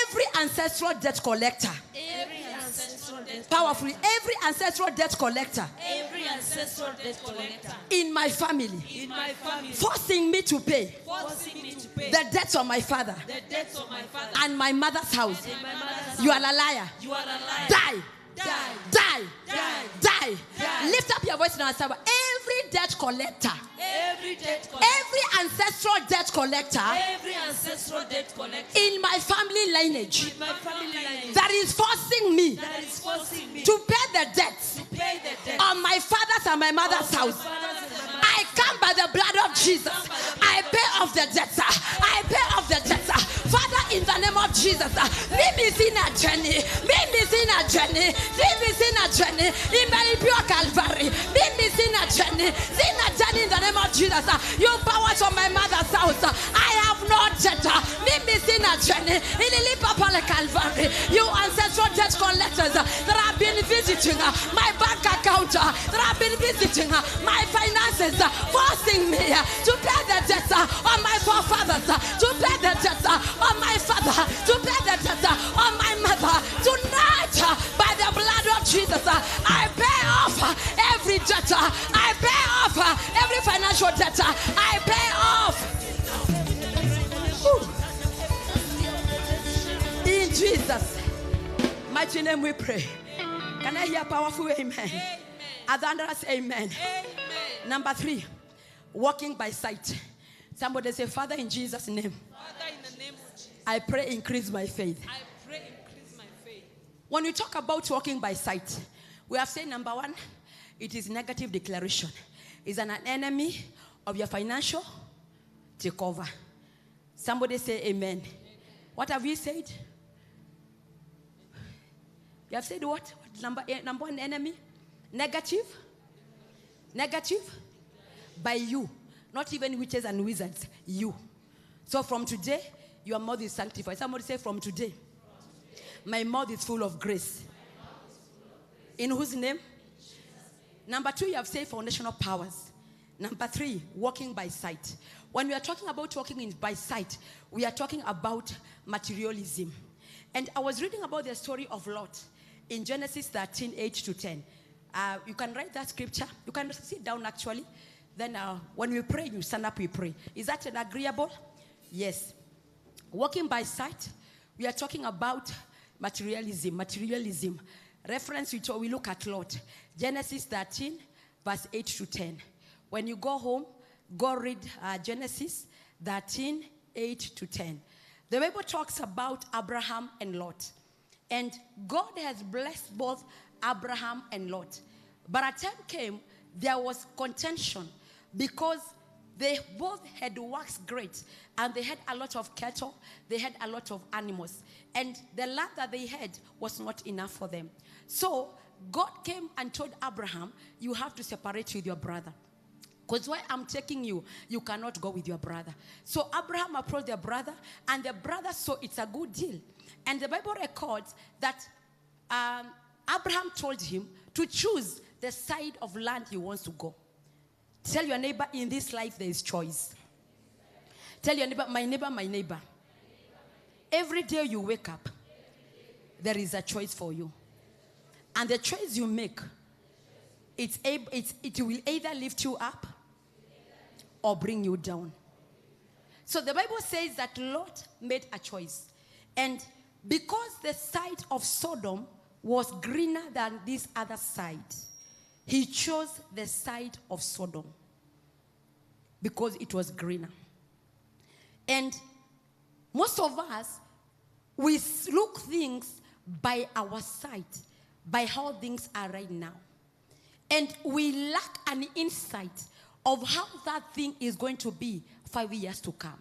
every ancestral debt collector. Every ancestral debt powerfully, every ancestral debt collector. Every ancestral debt collector. In my family. In my family. Forcing me to pay. Forcing me to pay. The debts of my father. The debts of my father. And my mother's house. And my mother's house. You are a liar. You are a liar. Die. Die. Die. Die. Die. Die. Lift up your voice now and say, every debt collector. Every debt collector. Every ancestral debt collector. Every ancestral debt collector. In my family lineage. In my family lineage. That is forcing me. That is forcing me. To pay the debts. To pay the debts. On my father's and my mother's house. I come by the blood of Jesus. I pay off the debts. I pay off the debts. Father, in the name of Jesus, leave me in a journey. Leave me in a journey. Leave me in a journey. In my pure Calvary. Leave me in a journey. In a journey in the name of Jesus. You powers of my mother's house. I have no debt. Leave me in a journey. In the Papa Calvary. You ancestral debt collectors that have been visiting my bank account. That have been visiting my finances. Forcing me to pay the debts on my forefathers, to pay the debts on my father, to pay the debts on my mother. Tonight, by the blood of Jesus, I pay off every debt. I pay off every financial debt. I pay off. Ooh. In Jesus' mighty name we pray. Can I hear powerful amen? Amen. Others, amen. Amen. Number 3, walking by sight. Somebody say, Father, in Jesus' name. Father, in the name of Jesus. I pray increase my faith. I pray increase my faith. When we talk about walking by sight, we have said number 1, it is negative declaration. It's an enemy of your financial takeover. Somebody say amen. Amen. What have you said? You have said what? Number 1 enemy? Negative? Negative? By you. Not even witches and wizards. You. So from today, your mouth is sanctified. Somebody say, from today, my mouth is full of grace. In whose name? Number 2, you have said foundational powers. Number 3, walking by sight. When we are talking about walking by sight, we are talking about materialism. And I was reading about the story of Lot in Genesis 13, 8-10. You can write that scripture. You can sit down actually. Then when we pray, you stand up, we pray. Is that an agreeable? Yes. Walking by sight, we are talking about materialism. Materialism. Reference, we look at Lot. Genesis 13, verse 8-10. When you go home, go read Genesis 13, 8 to 10. The Bible talks about Abraham and Lot. And God has blessed both Abraham and Lot. But a time came, there was contention because they both had worked great. And they had a lot of cattle. They had a lot of animals. And the land that they had was not enough for them. So God came and told Abraham, you have to separate with your brother. Because where I'm taking you, you cannot go with your brother. So Abraham approached their brother, and the brother saw it's a good deal. And the Bible records that Abraham told him to choose the side of land he wants to go. Tell your neighbor, in this life there is choice. Tell your neighbor, my neighbor, my neighbor. Every day you wake up, there is a choice for you. And the choice you make, it will either lift you up or bring you down. So the Bible says that Lot made a choice. And because the side of Sodom was greener than this other side, he chose the side of Sodom because it was greener. And most of us, we look things by our sight, by how things are right now. And we lack an insight of how that thing is going to be 5 years to come.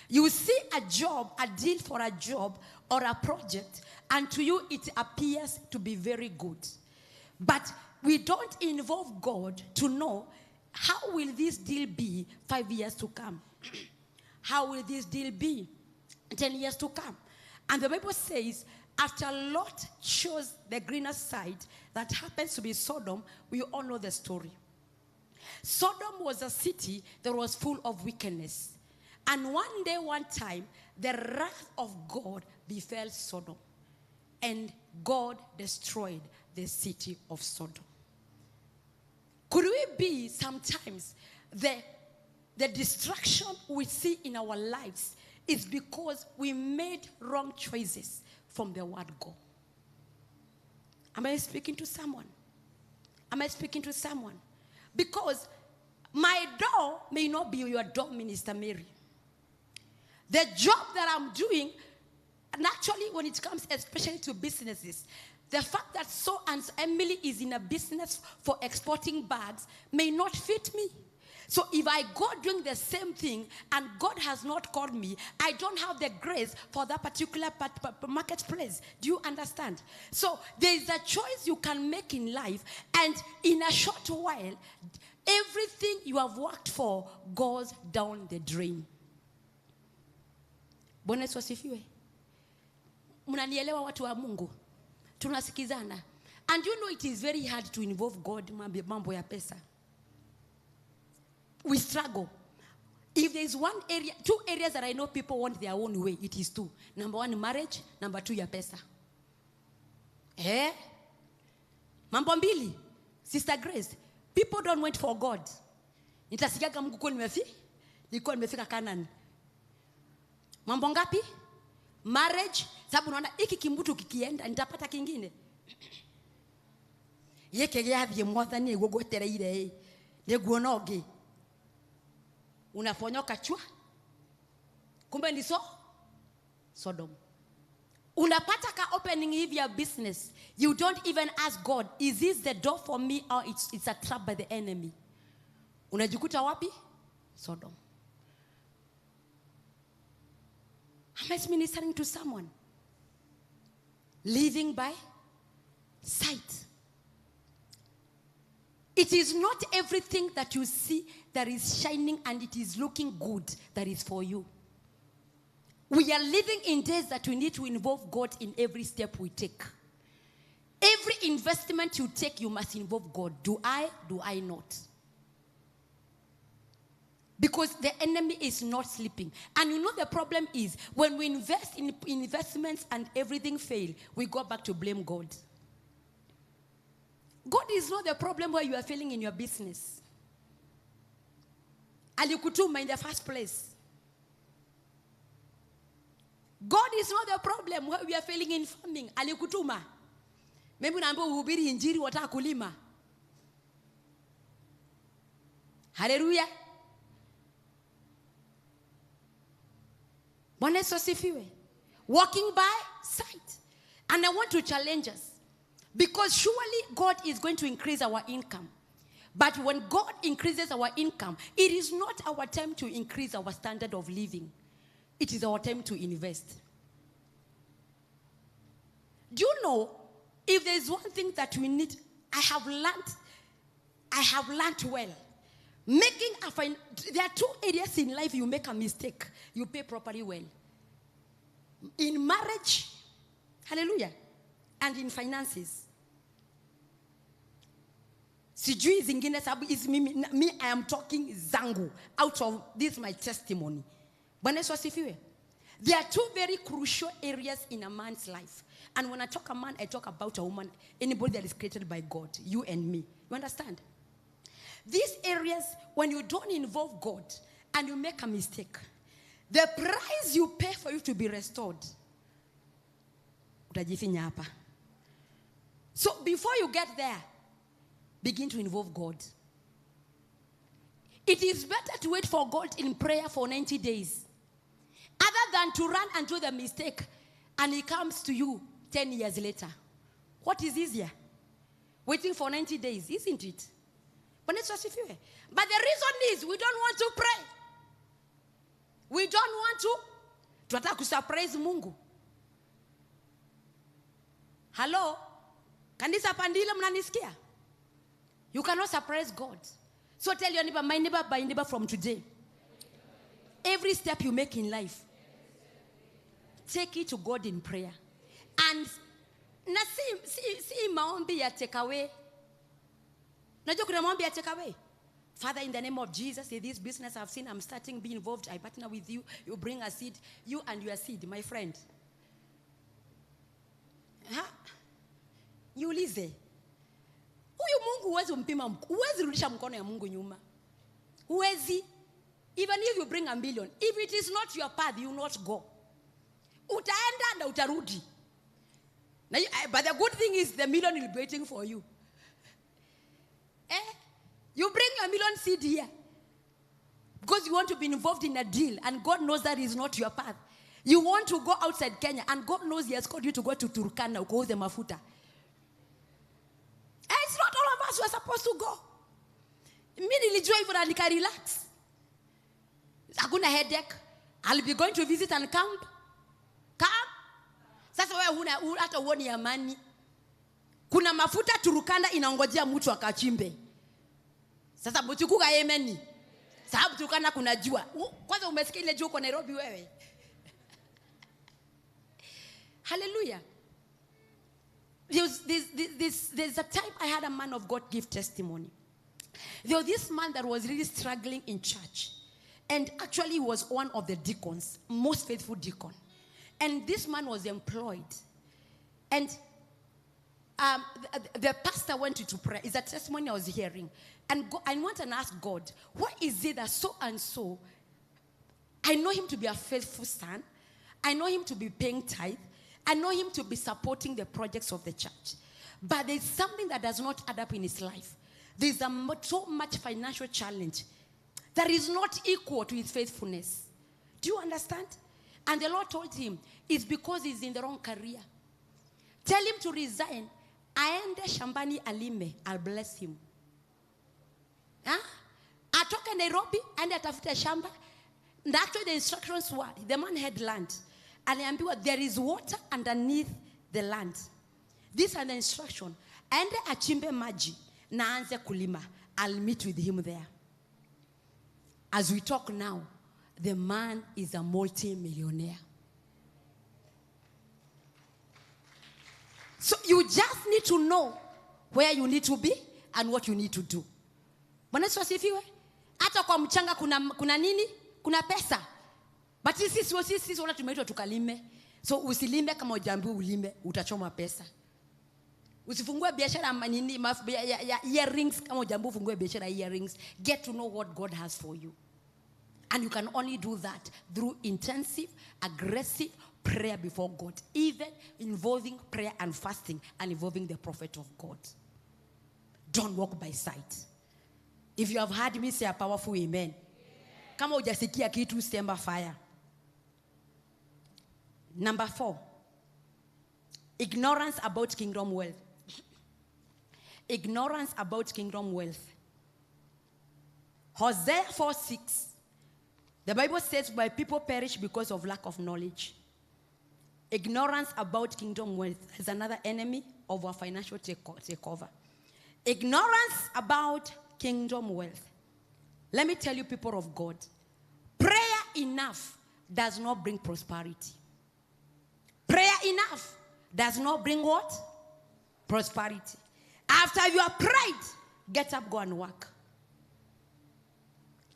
You see a job, a deal for a job or a project, and to you it appears to be very good. But we don't involve God to know, how will this deal be 5 years to come? How will this deal be 10 years to come? And the Bible says, after Lot chose the greener side, that happens to be Sodom, we all know the story. Sodom was a city that was full of wickedness. And one day, one time, the wrath of God befell Sodom. And God destroyed the city of Sodom. Could we be sometimes the destruction we see in our lives is because we made wrong choices from the word go? Am I speaking to someone? Am I speaking to someone? Because my door may not be your door, Minister Mary. The job that I'm doing, and actually when it comes especially to businesses, the fact that so and Emily is in a business for exporting bags may not fit me. So if I go doing the same thing and God has not called me, I don't have the grace for that particular marketplace. Do you understand? So there is a choice you can make in life, and in a short while, everything you have worked for goes down the drain. Bwana Yesu asifiwe. Mnanielewa watu wa Mungu? Tunasikizana. And you know it is very hard to involve God mambo ya pesa. We struggle. If there is one area, 2 areas that I know people want their own way, it is 2. Number 1, marriage. Number 2, ya pesa. Mambo mbili. Sister Grace, people don't wait for God. Nitasikiaga Mungu kwa nilikuwa nimefika Canaan. Mambo ngapi? Marriage. Sababu unaona hiki kimbutu kikienda nitapata kingine. Yeke yathie mwathani gugwetereire niguonoge. Unafonyoka chwa. Kumbe ni Sodom. Unapata ka opening hivi ya business. You don't even ask God, is this the door for me or it's a trap by the enemy? Unajikuta wapi? Sodom. Am I ministering to someone? Living by sight. It is not everything that you see that is shining and it is looking good that is for you. We are living in days that we need to involve God in every step we take. Every investment you take, you must involve God. Do I not? Because the enemy is not sleeping. And you know the problem is, when we invest in investments and everything fail, we go back to blame God. God is not the problem where you are failing in your business. Alikutuma in the first place. God is not the problem where we are failing in farming. Alikutuma. Maybe unaambiwa uhubiri injili wataka kulima. Hallelujah. Bwana Yesu asifiwe. Walking by sight. And I want to challenge us. Because surely God is going to increase our income. But when God increases our income, it is not our time to increase our standard of living. It is our time to invest. Do you know, if there is one thing that we need, I have learned well. There are two areas in life you make a mistake, you pay properly well. In marriage, hallelujah, and in finances. Sijui zingine sababu is me I am talking zangu out of this my testimony. Bwana Yesu asifiwe. There are two very crucial areas in a man's life. And when I talk a man, I talk about a woman, anybody that is created by God, you and me. You understand? These areas, when you don't involve God and you make a mistake, the price you pay for you to be restored, utajifinya hapa. So before you get there, begin to involve God. It is better to wait for God in prayer for 90 days, other than to run and do the mistake, and He comes to you 10 years later. What is easier? Waiting for 90 days, isn't it? But the reason is we don't want to pray. We don't want to. Tunataka kusurprise Mungu. Hello? Kanisa pandile mnanisikia? You cannot surprise God. So tell your neighbor, my neighbor from today. Every step you make in life, take it to God in prayer. And na si maombi ya take away. Najua kuna maombi ya take away. Father, in the name of Jesus, in this business I've seen, I'm starting, be involved. I partner with you. You bring a seed. You and your seed, my friend. Niulize. Huyu Mungu huwezi umpima, huwezi rudisha mkono ya Mungu nyuma. Huwezi. Even if you bring $1 million, if it is not your path, you will not go. Utaenda na utarudi. But the good thing is the $1 million will be waiting for you. You bring your $1 million seed here because you want to be involved in a deal, and God knows that is not your path. You want to go outside Kenya, and God knows He has called you to go to Turkana, ukauze mafuta. It's not all of us who are supposed to go. Mimi nilijua hivyo na nika relax. Hakuna headache. I'll be going to visit and camp. Sasa wewe hata uoni amani. Kuna mafuta Turkana inaongojea mtu akachimbe. Sasa mtukuka yemeni. Sababu Turkana kuna jua. Kwanza umesikia ile jua kwa Nairobi wewe. Hallelujah. There's a time I had a man of God give testimony. There was this man that was really struggling in church. And actually he was one of the deacons, most faithful deacon. And this man was employed. And the pastor went to pray. It's a testimony I was hearing. And I went and asked God, why is it that so and so, I know him to be a faithful son. I know him to be paying tithe. I know him to be supporting the projects of the church. But there's something that does not add up in his life. There's so much financial challenge that is not equal to his faithfulness. Do you understand? And the Lord told him, it's because he's in the wrong career. Tell him to resign. Aende shambani alime. I'll bless him. Atoke Nairobi, aende atafute shamba. And actually the instructions were, the man had land. Aliambiwa, there is water underneath the land. These are the instruction. Aende achimbe maji na aanze kulima. I'll meet with him there. As we talk now, the man is a multi-millionaire. So you just need to know where you need to be and what you need to do. Bwana Yesu asifiwe. Hata kwa mchanga kuna nini? Kuna pesa. But sisi wala tumeitwa tukalime. So usilime kama hujambiwa ulime, utachoma pesa. Usifungue biashara nini ya earrings kama hujambiwa ufungue biashara earrings. Get to know what God has for you. And you can only do that through intensive, aggressive prayer before God, even involving prayer and fasting and involving the prophet of God. Don't walk by sight. If you have heard me say a powerful amen. Kama hujasikia kitu, sema fire. Number 4. Ignorance about kingdom wealth. Ignorance about kingdom wealth. Hosea 4:6. The Bible says, my people perish because of lack of knowledge. Ignorance about kingdom wealth is another enemy of our financial takeover. Ignorance about kingdom wealth. Let me tell you, people of God, prayer enough does not bring prosperity. Prayer enough does not bring what? Prosperity. After you have prayed, get up, go and work.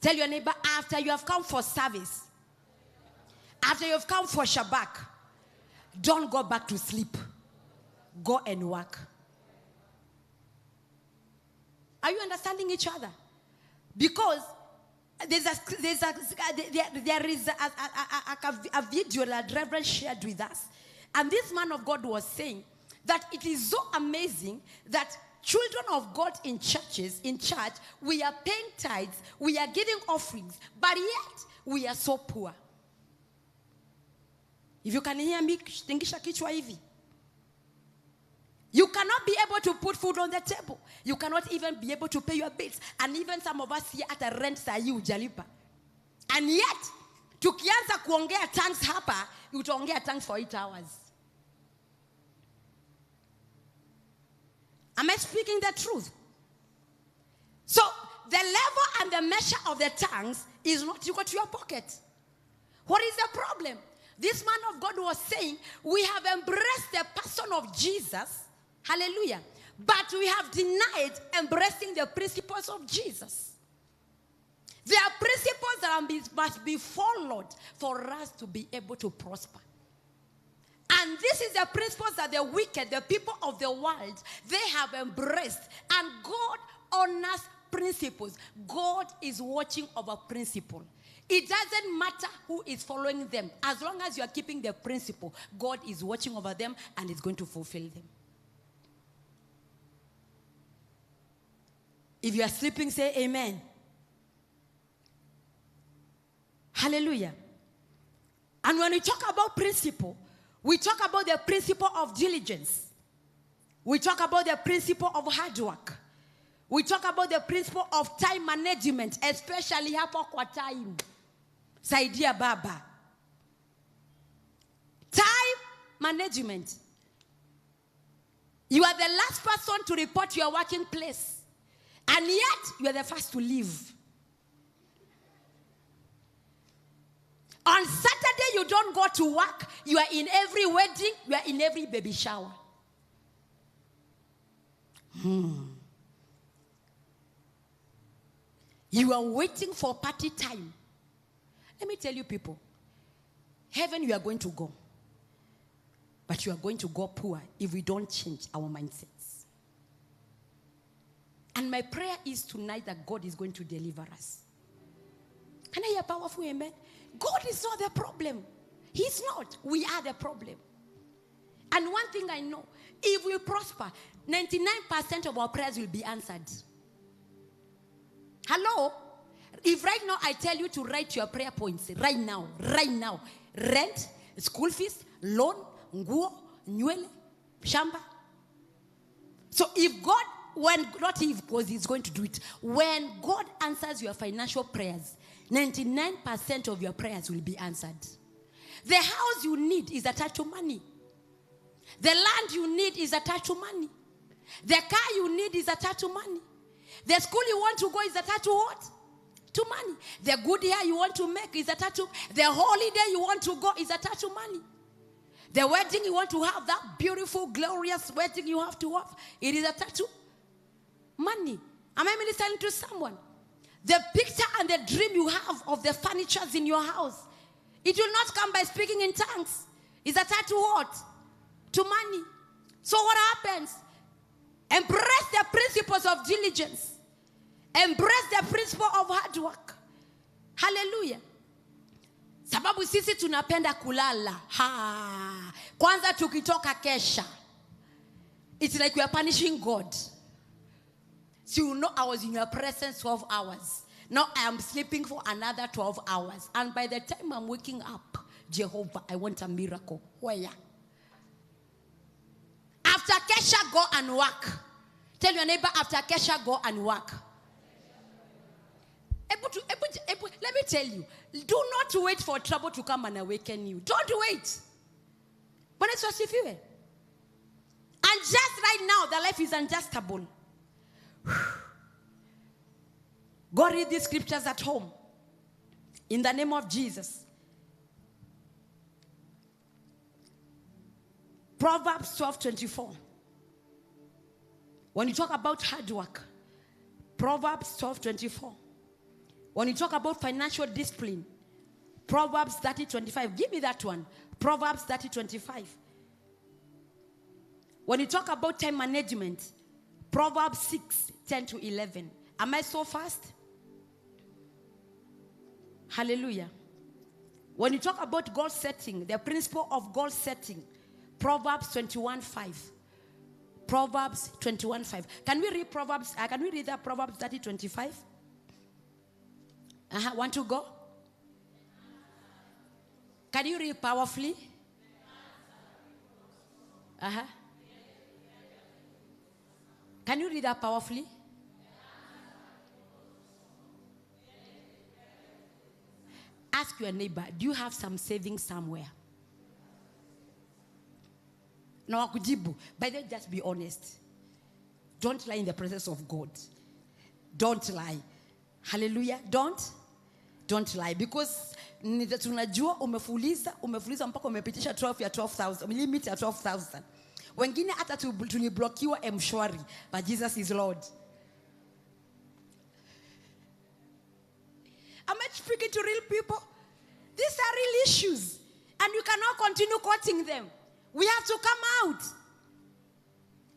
Tell your neighbor, after you have come for service, after you have come for Shabbat, don't go back to sleep. Go and work. Are you understanding each other? Because there is a video that Reverend shared with us. And this man of God was saying that it is so amazing that children of God in churches, in church, we are paying tithes, we are giving offerings, but yet we are so poor. If you can hear me, tingisha kichwa hivi. You cannot be able to put food on the table. You cannot even be able to pay your bills. And even some of us here at a rent sahi hujalipa. And yet, tukianza kuongea tongues hapa, utaongea tongues for 8 hours. Am I speaking the truth? So, the level and the measure of the tongues is not equal to your pocket. What is the problem? This man of God was saying, we have embraced the person of Jesus. Hallelujah. But we have denied embracing the principles of Jesus. There are principles that must be followed for us to be able to prosper. And this is the principles that the wicked, the people of the world, they have embraced. And God honors principles. God is watching over principle. It doesn't matter who is following them. As long as you are keeping the principle, God is watching over them and is going to fulfill them. If you are sleeping, say amen. Hallelujah. And when we talk about principle, we talk about the principle of diligence. We talk about the principle of hard work. We talk about the principle of time management, especially hapo kwa time. Saidia baba. Time management. You are the last person to report your working place. And yet, you are the first to leave. On Saturday, you don't go to work. You are in every wedding. You are in every baby shower. You are waiting for party time. Let me tell you, people. Heaven, you are going to go. But you are going to go poor if we don't change our mindsets. And my prayer is tonight that God is going to deliver us. Can I hear a powerful amen? God is not the problem. He's not. We are the problem. And one thing I know, if we prosper, 99% of our prayers will be answered. Hello? If right now I tell you to write your prayer points, right now, rent, school fees, loan, nguo, nywele, shamba. So if God, because He's going to do it, when God answers your financial prayers, 99% of your prayers will be answered. The house you need is attached to money. The land you need is attached to money. The car you need is attached to money. The school you want to go is attached to what? To money. The good hair you want to make is attached to, the holiday you want to go is attached to money. The wedding you want to have, that beautiful, glorious wedding you have to have, it is attached to money. Am I ministering to someone? The picture and the dream you have of the furnitures in your house, it will not come by speaking in tongues. It's attached to what? To money. So what happens? Embrace the principles of diligence. Embrace the principle of hard work. Hallelujah. Sababu sisi tunapenda kulala. Kwanza tukitoka kesha. It's like we are punishing God. So you know I was in your presence 12 hours. Now I am sleeping for another 12 hours. And by the time I'm waking up, Jehovah, I want a miracle. Where? After Kesha, go and work. Tell your neighbor, after Kesha, go and work. Let me tell you, do not wait for trouble to come and awaken you. Don't wait. But it's just if you. And just right now, the life is unjustable. Go read these scriptures at home. In the name of Jesus. Proverbs 12:24. When you talk about hard work, Proverbs 12:24. When you talk about financial discipline, Proverbs 30:25. Give me that one. Proverbs 30:25. When you talk about time management, Proverbs 6:10-11. Am I so fast? Hallelujah. When you talk about goal setting, the principle of goal setting, Proverbs 21:5. Proverbs 21:5. Can we read Proverbs? Can we read that Proverbs 30:25? Want to go? Can you read powerfully? Can you read that powerfully? Ask your neighbor, do you have some savings somewhere? No, akujibu. By the way, just be honest. Don't lie in the presence of God. Don't lie. Hallelujah. Don't lie. Because tunajua umefuliza mpaka umepitisha 12,000. Limit ya 12,000. Wengine hata tuliblokiwa mshwari. But Jesus is Lord. Am I speaking to real people? These are real issues. And you cannot continue quoting them. We have to come out.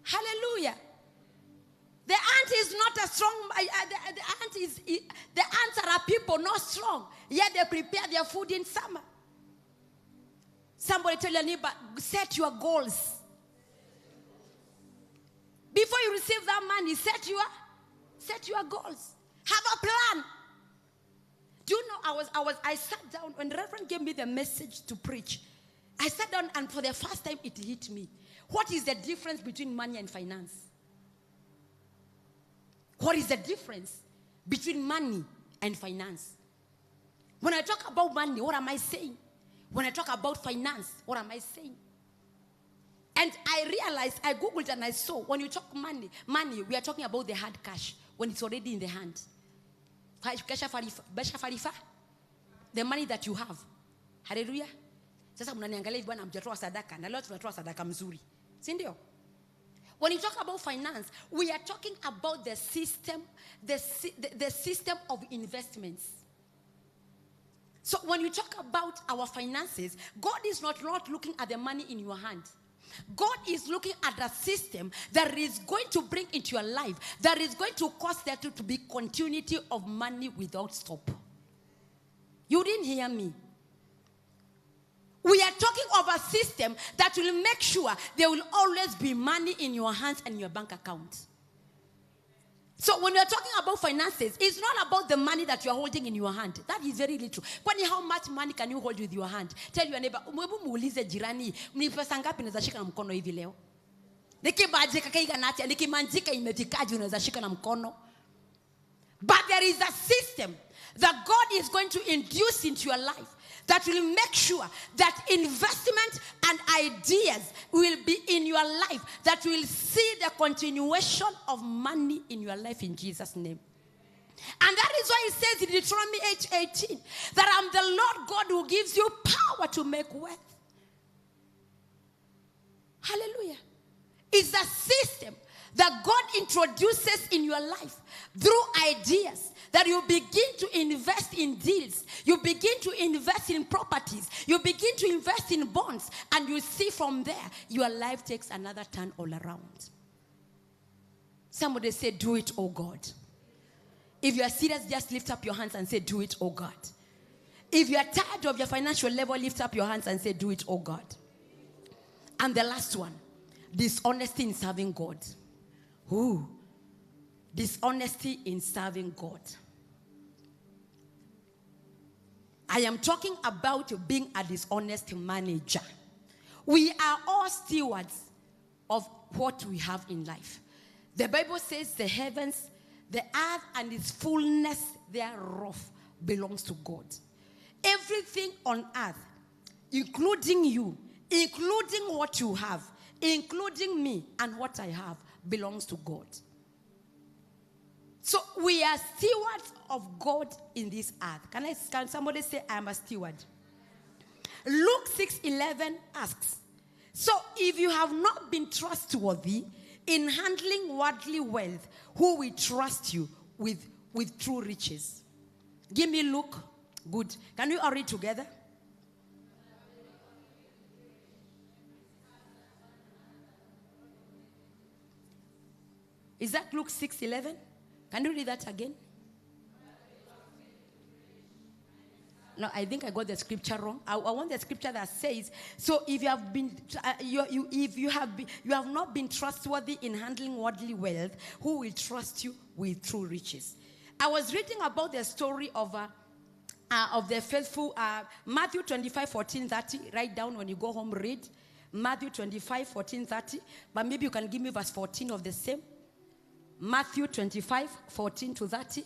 Hallelujah. The ant is not a strong. The ants are a people, not strong. Yet they prepare their food in summer. Somebody tell your neighbor, set your goals. Before you receive that money, set your goals. Have a plan. Do you know, I sat down when the Reverend gave me the message to preach. I sat down and for the first time it hit me. What is the difference between money and finance? What is the difference between money and finance? When I talk about money, what am I saying? When I talk about finance, what am I saying? And I realized, I Googled and I saw, when you talk money, we are talking about the hard cash, when it's already in the hand. The money that you have. Hallelujah. Sasa mnaniangalia hivi bwana mjatoa sadaka na leo tunatoa sadaka mzuri. Si ndio? When you talk about finance, we are talking about the system, the system of investments. So when you talk about our finances, God is not looking at the money in your hand. God is looking at a system that is going to bring into your life, that is going to cause there to be continuity of money without stop. You didn't hear me. We are talking of a system that will make sure there will always be money in your hands and your bank account. So when we are talking about finances, it's not about the money that you are holding in your hand. That is very little. Kwani how much money can you hold with your hand? Tell your neighbor, muulize jirani, ni pesa ngapi unaweza shika na mkono hivi leo? Nikibajika kaiga nati, nikimanjika imefikaje unaweza shika na mkono? But there is a system that God is going to induce into your life that will make sure that investment and ideas will be in your life, that will see the continuation of money in your life in Jesus' name. And that is why it says in Deuteronomy 8:18 that I'm the Lord God who gives you power to make wealth. Hallelujah. It's a system that God introduces in your life through ideas, that you begin to invest in deals, you begin to invest in properties, you begin to invest in bonds, and you see from there, your life takes another turn all around. Somebody say, do it, oh God. If you are serious, just lift up your hands and say, do it, oh God. If you are tired of your financial level, lift up your hands and say, do it, oh God. And the last one, dishonesty in serving God. Ooh. dishonesty in serving God. I am talking about being a dishonest manager. We are all stewards of what we have in life. The Bible says the heavens, the earth, and its fullness thereof belongs to God. Everything on earth, including you, including what you have, including me and what I have, belongs to God. So we are stewards of God in this earth. Can somebody say, I am a steward? Luke 6:11 asks, so if you have not been trustworthy in handling worldly wealth, who will trust you with true riches? Give me Luke. Good. Can we all read together? Is that Luke 6:11? Can you read that again? No, I think I got the scripture wrong. I want the scripture that says, so if you have been, you have not been trustworthy in handling worldly wealth, who will trust you with true riches? I was reading about the story of the faithful, Matthew 25:14-30. Write down when you go home, read Matthew 25:14-30. But maybe you can give me verse 14 of the same. Matthew 25:14-30.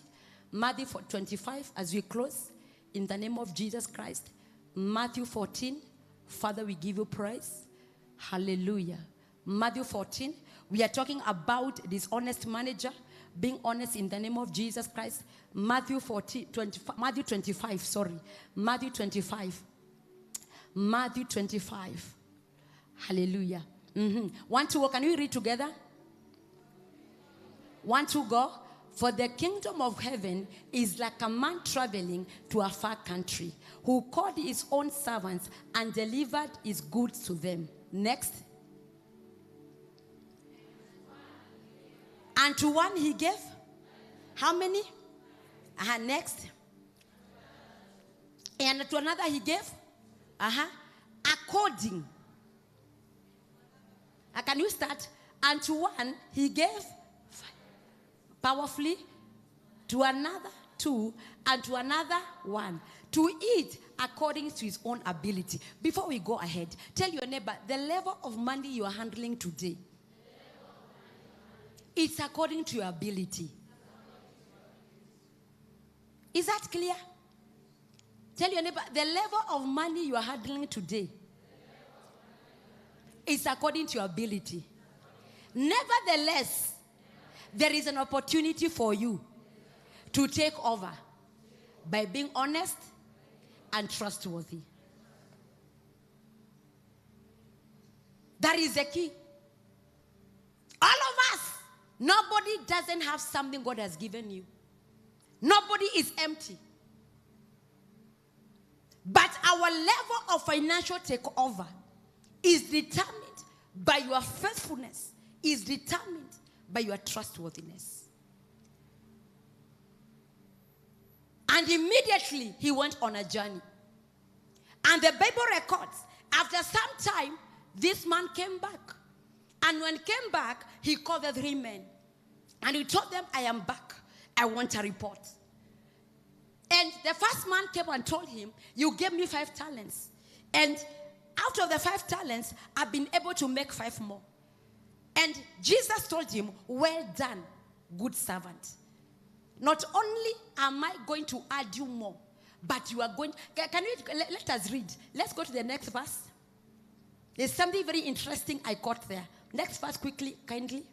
Matthew 25 as we close. In the name of Jesus Christ. Matthew 14. Father, we give you praise. Hallelujah. Matthew 14. We are talking about dishonest manager. Being honest in the name of Jesus Christ. Matthew 25. Matthew 25. Matthew 25. Hallelujah. 1, 2, go. Can we read together? 1, 2, go. For the kingdom of heaven is like a man traveling to a far country, who called his own servants and delivered his goods to them. Next. And to one he gave. How many? Next. And to another he gave. According. Can you start? And to one he gave powerfully, to another 2, and to another 1, to eat according to his own ability. Before we go ahead, tell your neighbor, the level of money you are handling today, it's according to your ability. Is that clear? Tell your neighbor, the level of money you are handling today is according to your ability. Nevertheless, there is an opportunity for you to take over by being honest and trustworthy. That is the key. All of us, nobody doesn't have something God has given you. Nobody is empty. But our level of financial takeover is determined by your faithfulness, is determined by your trustworthiness. And immediately he went on a journey. And the Bible records, after some time, this man came back. And when he came back, he called the 3 men. And he told them, I am back. I want a report. And the first man came and told him, you gave me 5 talents. And out of the 5 talents, I've been able to make 5 more. And Jesus told him, well done, good servant. Not only am I going to add you more, but you are going... Let us read. Let's go to the next verse. There's something very interesting I caught there. Next verse quickly, kindly.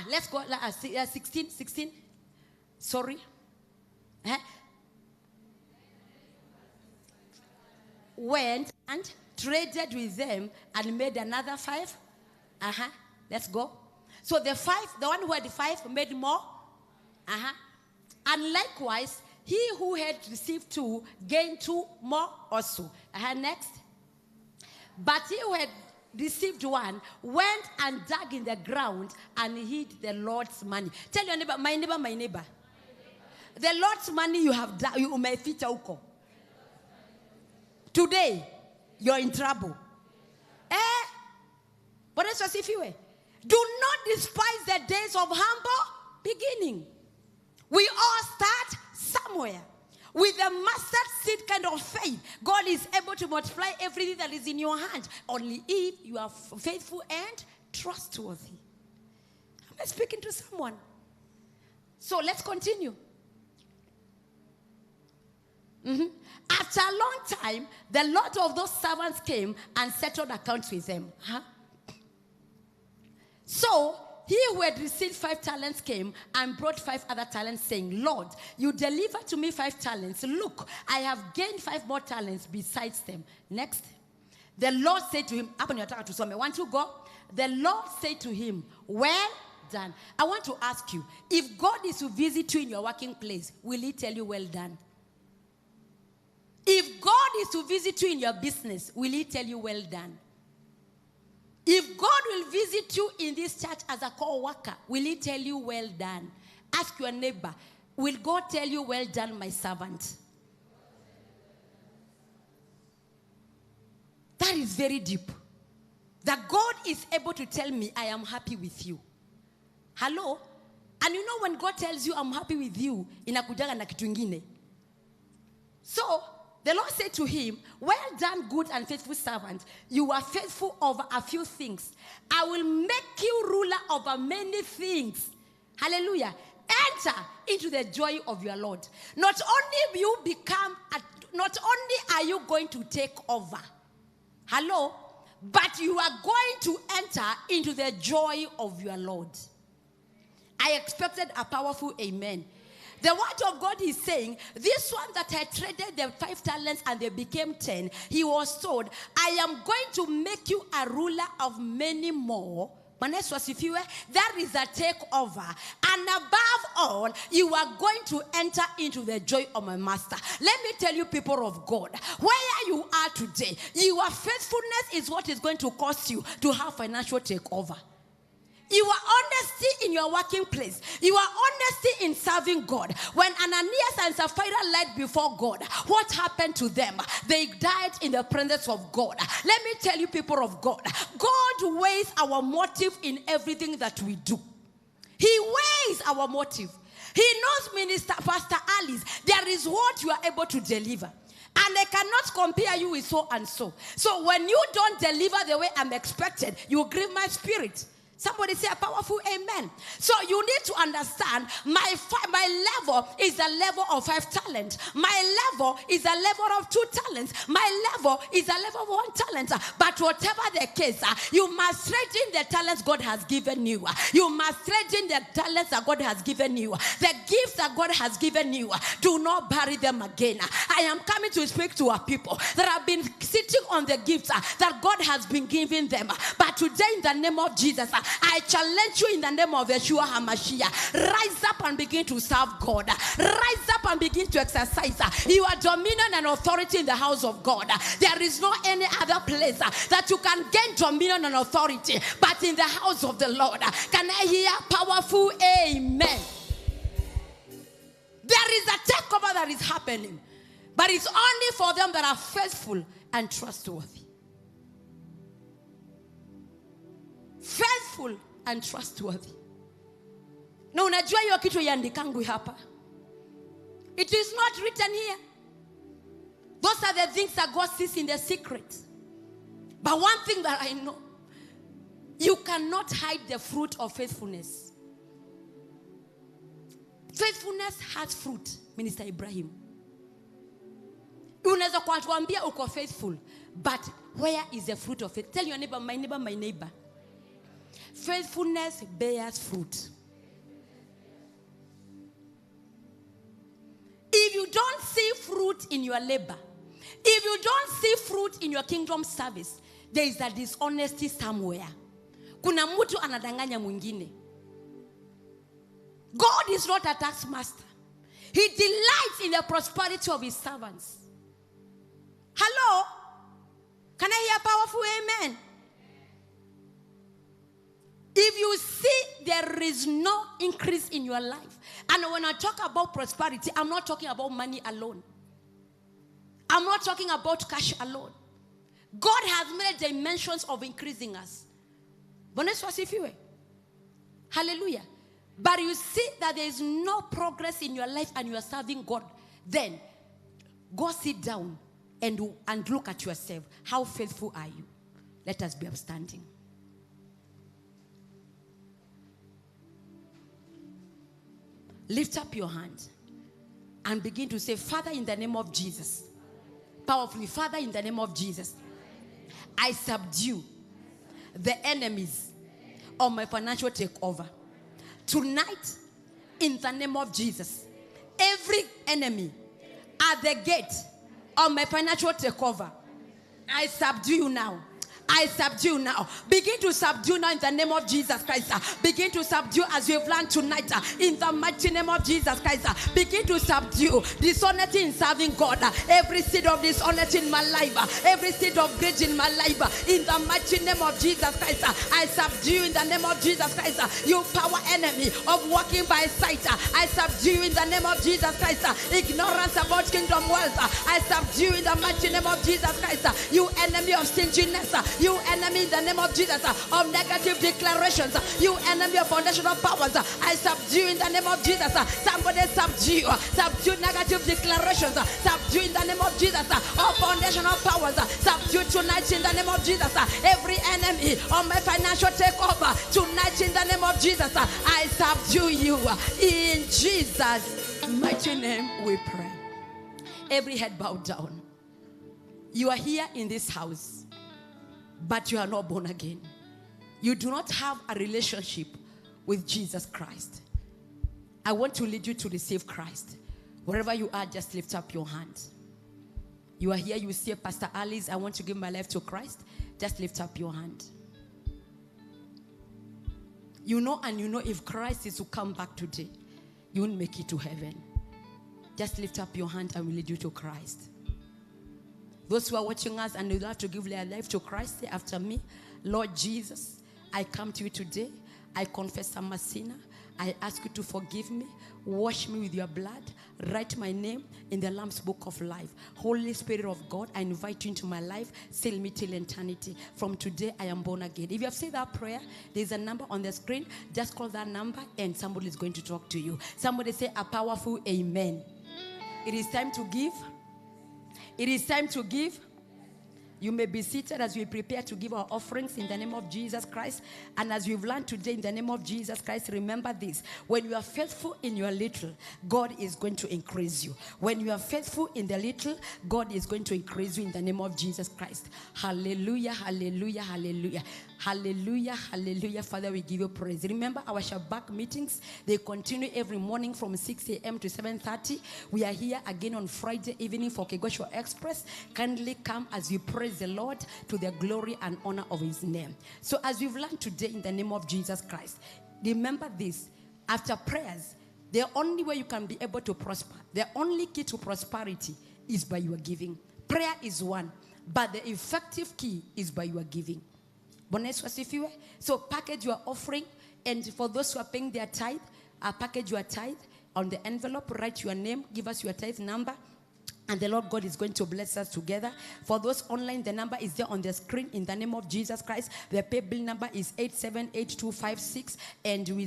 Let's go. 16. Sorry. Went and traded with them and made another 5. Let's go. So the one who had 5 made more. And likewise, he who had received 2 gained 2 more also. Next. But he who had received 1 went and dug in the ground and hid the Lord's money. Tell your neighbor, my neighbor, my neighbor. The Lord's money you have dug, you may fit uko. Today, you're in trouble. But that's what if you were. Do not despise the days of humble beginning. We all start somewhere. With a mustard seed kind of faith, God is able to multiply everything that is in your hand. Only if you are faithful and trustworthy. Am I speaking to someone? So let's continue. After a long time, the Lord of those servants came and settled accounts with them. So he who had received 5 talents came and brought 5 other talents, saying, Lord, you delivered to me 5 talents. Look, I have gained 5 more talents besides them. Next. The Lord said to him, want to go? The Lord said to him, well done. I want to ask you, if God is to visit you in your working place, will he tell you well done? If God is to visit you in your business, will he tell you well done? If God will visit you in this church as a co-worker, will he tell you well done? Ask your neighbor, will God tell you well done, my servant? That is very deep. That God is able to tell me, I am happy with you. Hello? And you know when God tells you, I'm happy with you, inakujaga na kitu ingine. So, the Lord said to him, well done, good and faithful servant. You are faithful over a few things. I will make you ruler over many things. Hallelujah. Enter into the joy of your Lord. Not only are you going to take over. Hello? But you are going to enter into the joy of your Lord. I expected a powerful amen. The word of God is saying, this one that had traded the 5 talents and they became 10, he was told, I am going to make you a ruler of many more. That is a takeover. And above all, you are going to enter into the joy of my master. Let me tell you, people of God, where you are today, your faithfulness is what is going to cause you to have financial takeover. Your honesty in your working place. Your honesty in serving God. When Ananias and Sapphira lied before God, what happened to them? They died in the presence of God. Let me tell you, people of God, God weighs our motive in everything that we do. He weighs our motive. He knows, Minister Pastor Alice, there is what you are able to deliver. And I cannot compare you with so and so. So when you don't deliver the way I'm expected, you grieve my spirit. Somebody say a powerful amen. So you need to understand my level is a level of 5 talents. My level is a level of 2 talents. My level is a level of 1 talent. But whatever the case, you must strengthen the talents God has given you. You must strengthen the talents that God has given you. The gifts that God has given you. Do not bury them again. I am coming to speak to our people that have been sitting on the gifts that God has been giving them. But today, in the name of Jesus, I challenge you in the name of Yeshua HaMashiach. Rise up and begin to serve God. Rise up and begin to exercise your dominion and authority in the house of God. There is no any other place that you can gain dominion and authority but in the house of the Lord. Can I hear powerful amen? There is a takeover that is happening, but it's only for them that are faithful and trustworthy. Faithful and trustworthy. Na unajua hiyo kitu iandikangu hapa. It is not written here. Those are the things that God sees in the secret. But one thing that I know, you cannot hide the fruit of faithfulness. Faithfulness has fruit, Minister Ibrahim. Unaweza kuambia uko faithful, but where is the fruit of it? Tell your neighbor, my neighbor, my neighbor. Faithfulness bears fruit. If you don't see fruit in your labor, if you don't see fruit in your kingdom service, there is a dishonesty somewhere. Kuna mtu anadanganya mwingine. God is not a taskmaster. He delights in the prosperity of his servants. Hello? Can I hear a powerful amen? If you see there is no increase in your life, and when I talk about prosperity, I'm not talking about money alone. I'm not talking about cash alone. God has many dimensions of increasing us. Hallelujah. But you see that there is no progress in your life and you are serving God. Then go sit down and look at yourself. How faithful are you? Let us be upstanding. Lift up your hand and begin to say, Father, in the name of Jesus, powerfully, Father, in the name of Jesus, I subdue the enemies of my financial takeover. Tonight, in the name of Jesus, every enemy at the gate of my financial takeover, I subdue you now. I subdue now. Begin to subdue now in the name of Jesus Christ. Begin to subdue as we've learned tonight in the mighty name of Jesus Christ. Begin to subdue dishonesty in serving God. Every seed of dishonesty in my life, every seed of greed in my life, in the mighty name of Jesus Christ, I subdue in the name of Jesus Christ. You power enemy of walking by sight, I subdue in the name of Jesus Christ. Ignorance about kingdom wealth, I subdue in the mighty name of Jesus Christ. You enemy of stinginess, you enemy in the name of Jesus of negative declarations, you enemy of foundational powers, I subdue in the name of Jesus. Somebody subdue negative declarations, subdue in the name of Jesus of foundational powers, subdue tonight in the name of Jesus. Every enemy of my financial takeover tonight in the name of Jesus, I subdue you in Jesus' mighty name. We pray. Every head bowed down. You are here in this house, but you are not born again. You do not have a relationship with Jesus Christ. I want to lead you to receive Christ. Wherever you are, just lift up your hand. You are here, you see Pastor Alice, I want to give my life to Christ. Just lift up your hand. You know if Christ is to come back today, you won't make it to heaven. Just lift up your hand and we'll lead you to Christ. Those who are watching us and would have to give their life to Christ, say after me, Lord Jesus, I come to you today. I confess I'm a sinner. I ask you to forgive me. Wash me with your blood. Write my name in the Lamb's book of life. Holy Spirit of God, I invite you into my life. Seal me till eternity. From today, I am born again. If you have said that prayer, there's a number on the screen. Just call that number and somebody is going to talk to you. Somebody say a powerful amen. It is time to give. It is time to give. You may be seated as we prepare to give our offerings in the name of Jesus Christ. And as we've learned today in the name of Jesus Christ, remember this. When you are faithful in your little, God is going to increase you. When you are faithful in the little, God is going to increase you in the name of Jesus Christ. Hallelujah, hallelujah, hallelujah. Hallelujah, hallelujah. Father, we give you praise. Remember our Shabbat meetings. They continue every morning from 6 a.m. to 7:30. We are here again on Friday evening for Kegosho Express. Kindly come as we praise the Lord to the glory and honor of his name. So as we've learned today in the name of Jesus Christ, remember this. After prayers, the only way you can be able to prosper, the only key to prosperity is by your giving. Prayer is one, but the effective key is by your giving. So package your offering, and for those who are paying their tithe, package your tithe on the envelope, write your name, give us your tithe number, and the Lord God is going to bless us together. For those online, the number is there on the screen in the name of Jesus Christ. The pay bill number is 878256, and we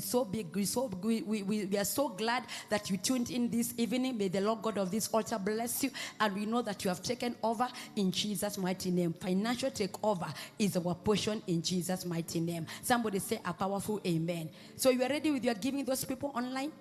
are so glad that you tuned in this evening. May the Lord God of this altar bless you, and we know that you have taken over in Jesus' mighty name. Financial takeover is our portion in Jesus' mighty name. Somebody say a powerful amen. So you are ready with your giving, those people online?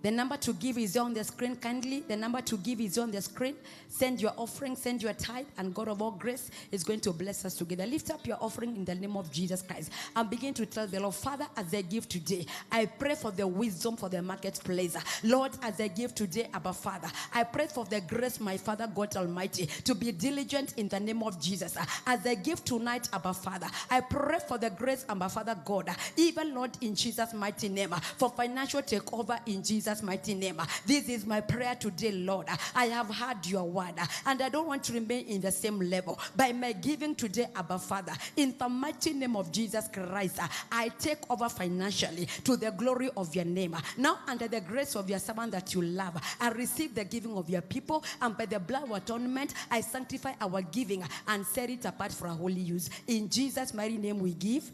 The number to give is on the screen. Kindly, the number to give is on the screen. Send your offering, send your tithe, and God of all grace is going to bless us together. Lift up your offering in the name of Jesus Christ and begin to tell the Lord, Father, as I give today, I pray for the wisdom for the marketplace. Lord, as I give today, Abba Father, I pray for the grace, my Father God Almighty, to be diligent in the name of Jesus. As I give tonight, Abba Father, I pray for the grace, Abba Father God, even Lord, in Jesus' mighty name, for financial takeover in Jesus' mighty name. This is my prayer today, Lord. I have heard your word, and I don't want to remain in the same level. By my giving today, Abba Father, in the mighty name of Jesus Christ, I take over financially to the glory of your name. Now, under the grace of your servant that you love, I receive the giving of your people, and by the blood of atonement, I sanctify our giving and set it apart for our holy use. In Jesus' mighty name we give.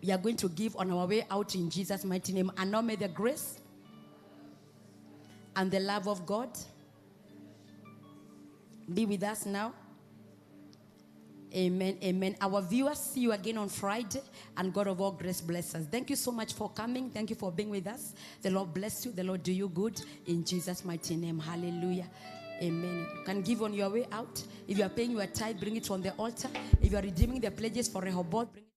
We are going to give on our way out in Jesus' mighty name. And now may the grace and the love of God be with us now. Amen, amen. Our viewers, see you again on Friday, and God of all grace bless us. Thank you so much for coming. Thank you for being with us. The Lord bless you. The Lord do you good. In Jesus' mighty name. Hallelujah. Amen. You can give on your way out. If you are paying your tithe, bring it on the altar. If you are redeeming the pledges for Rehoboth, bring it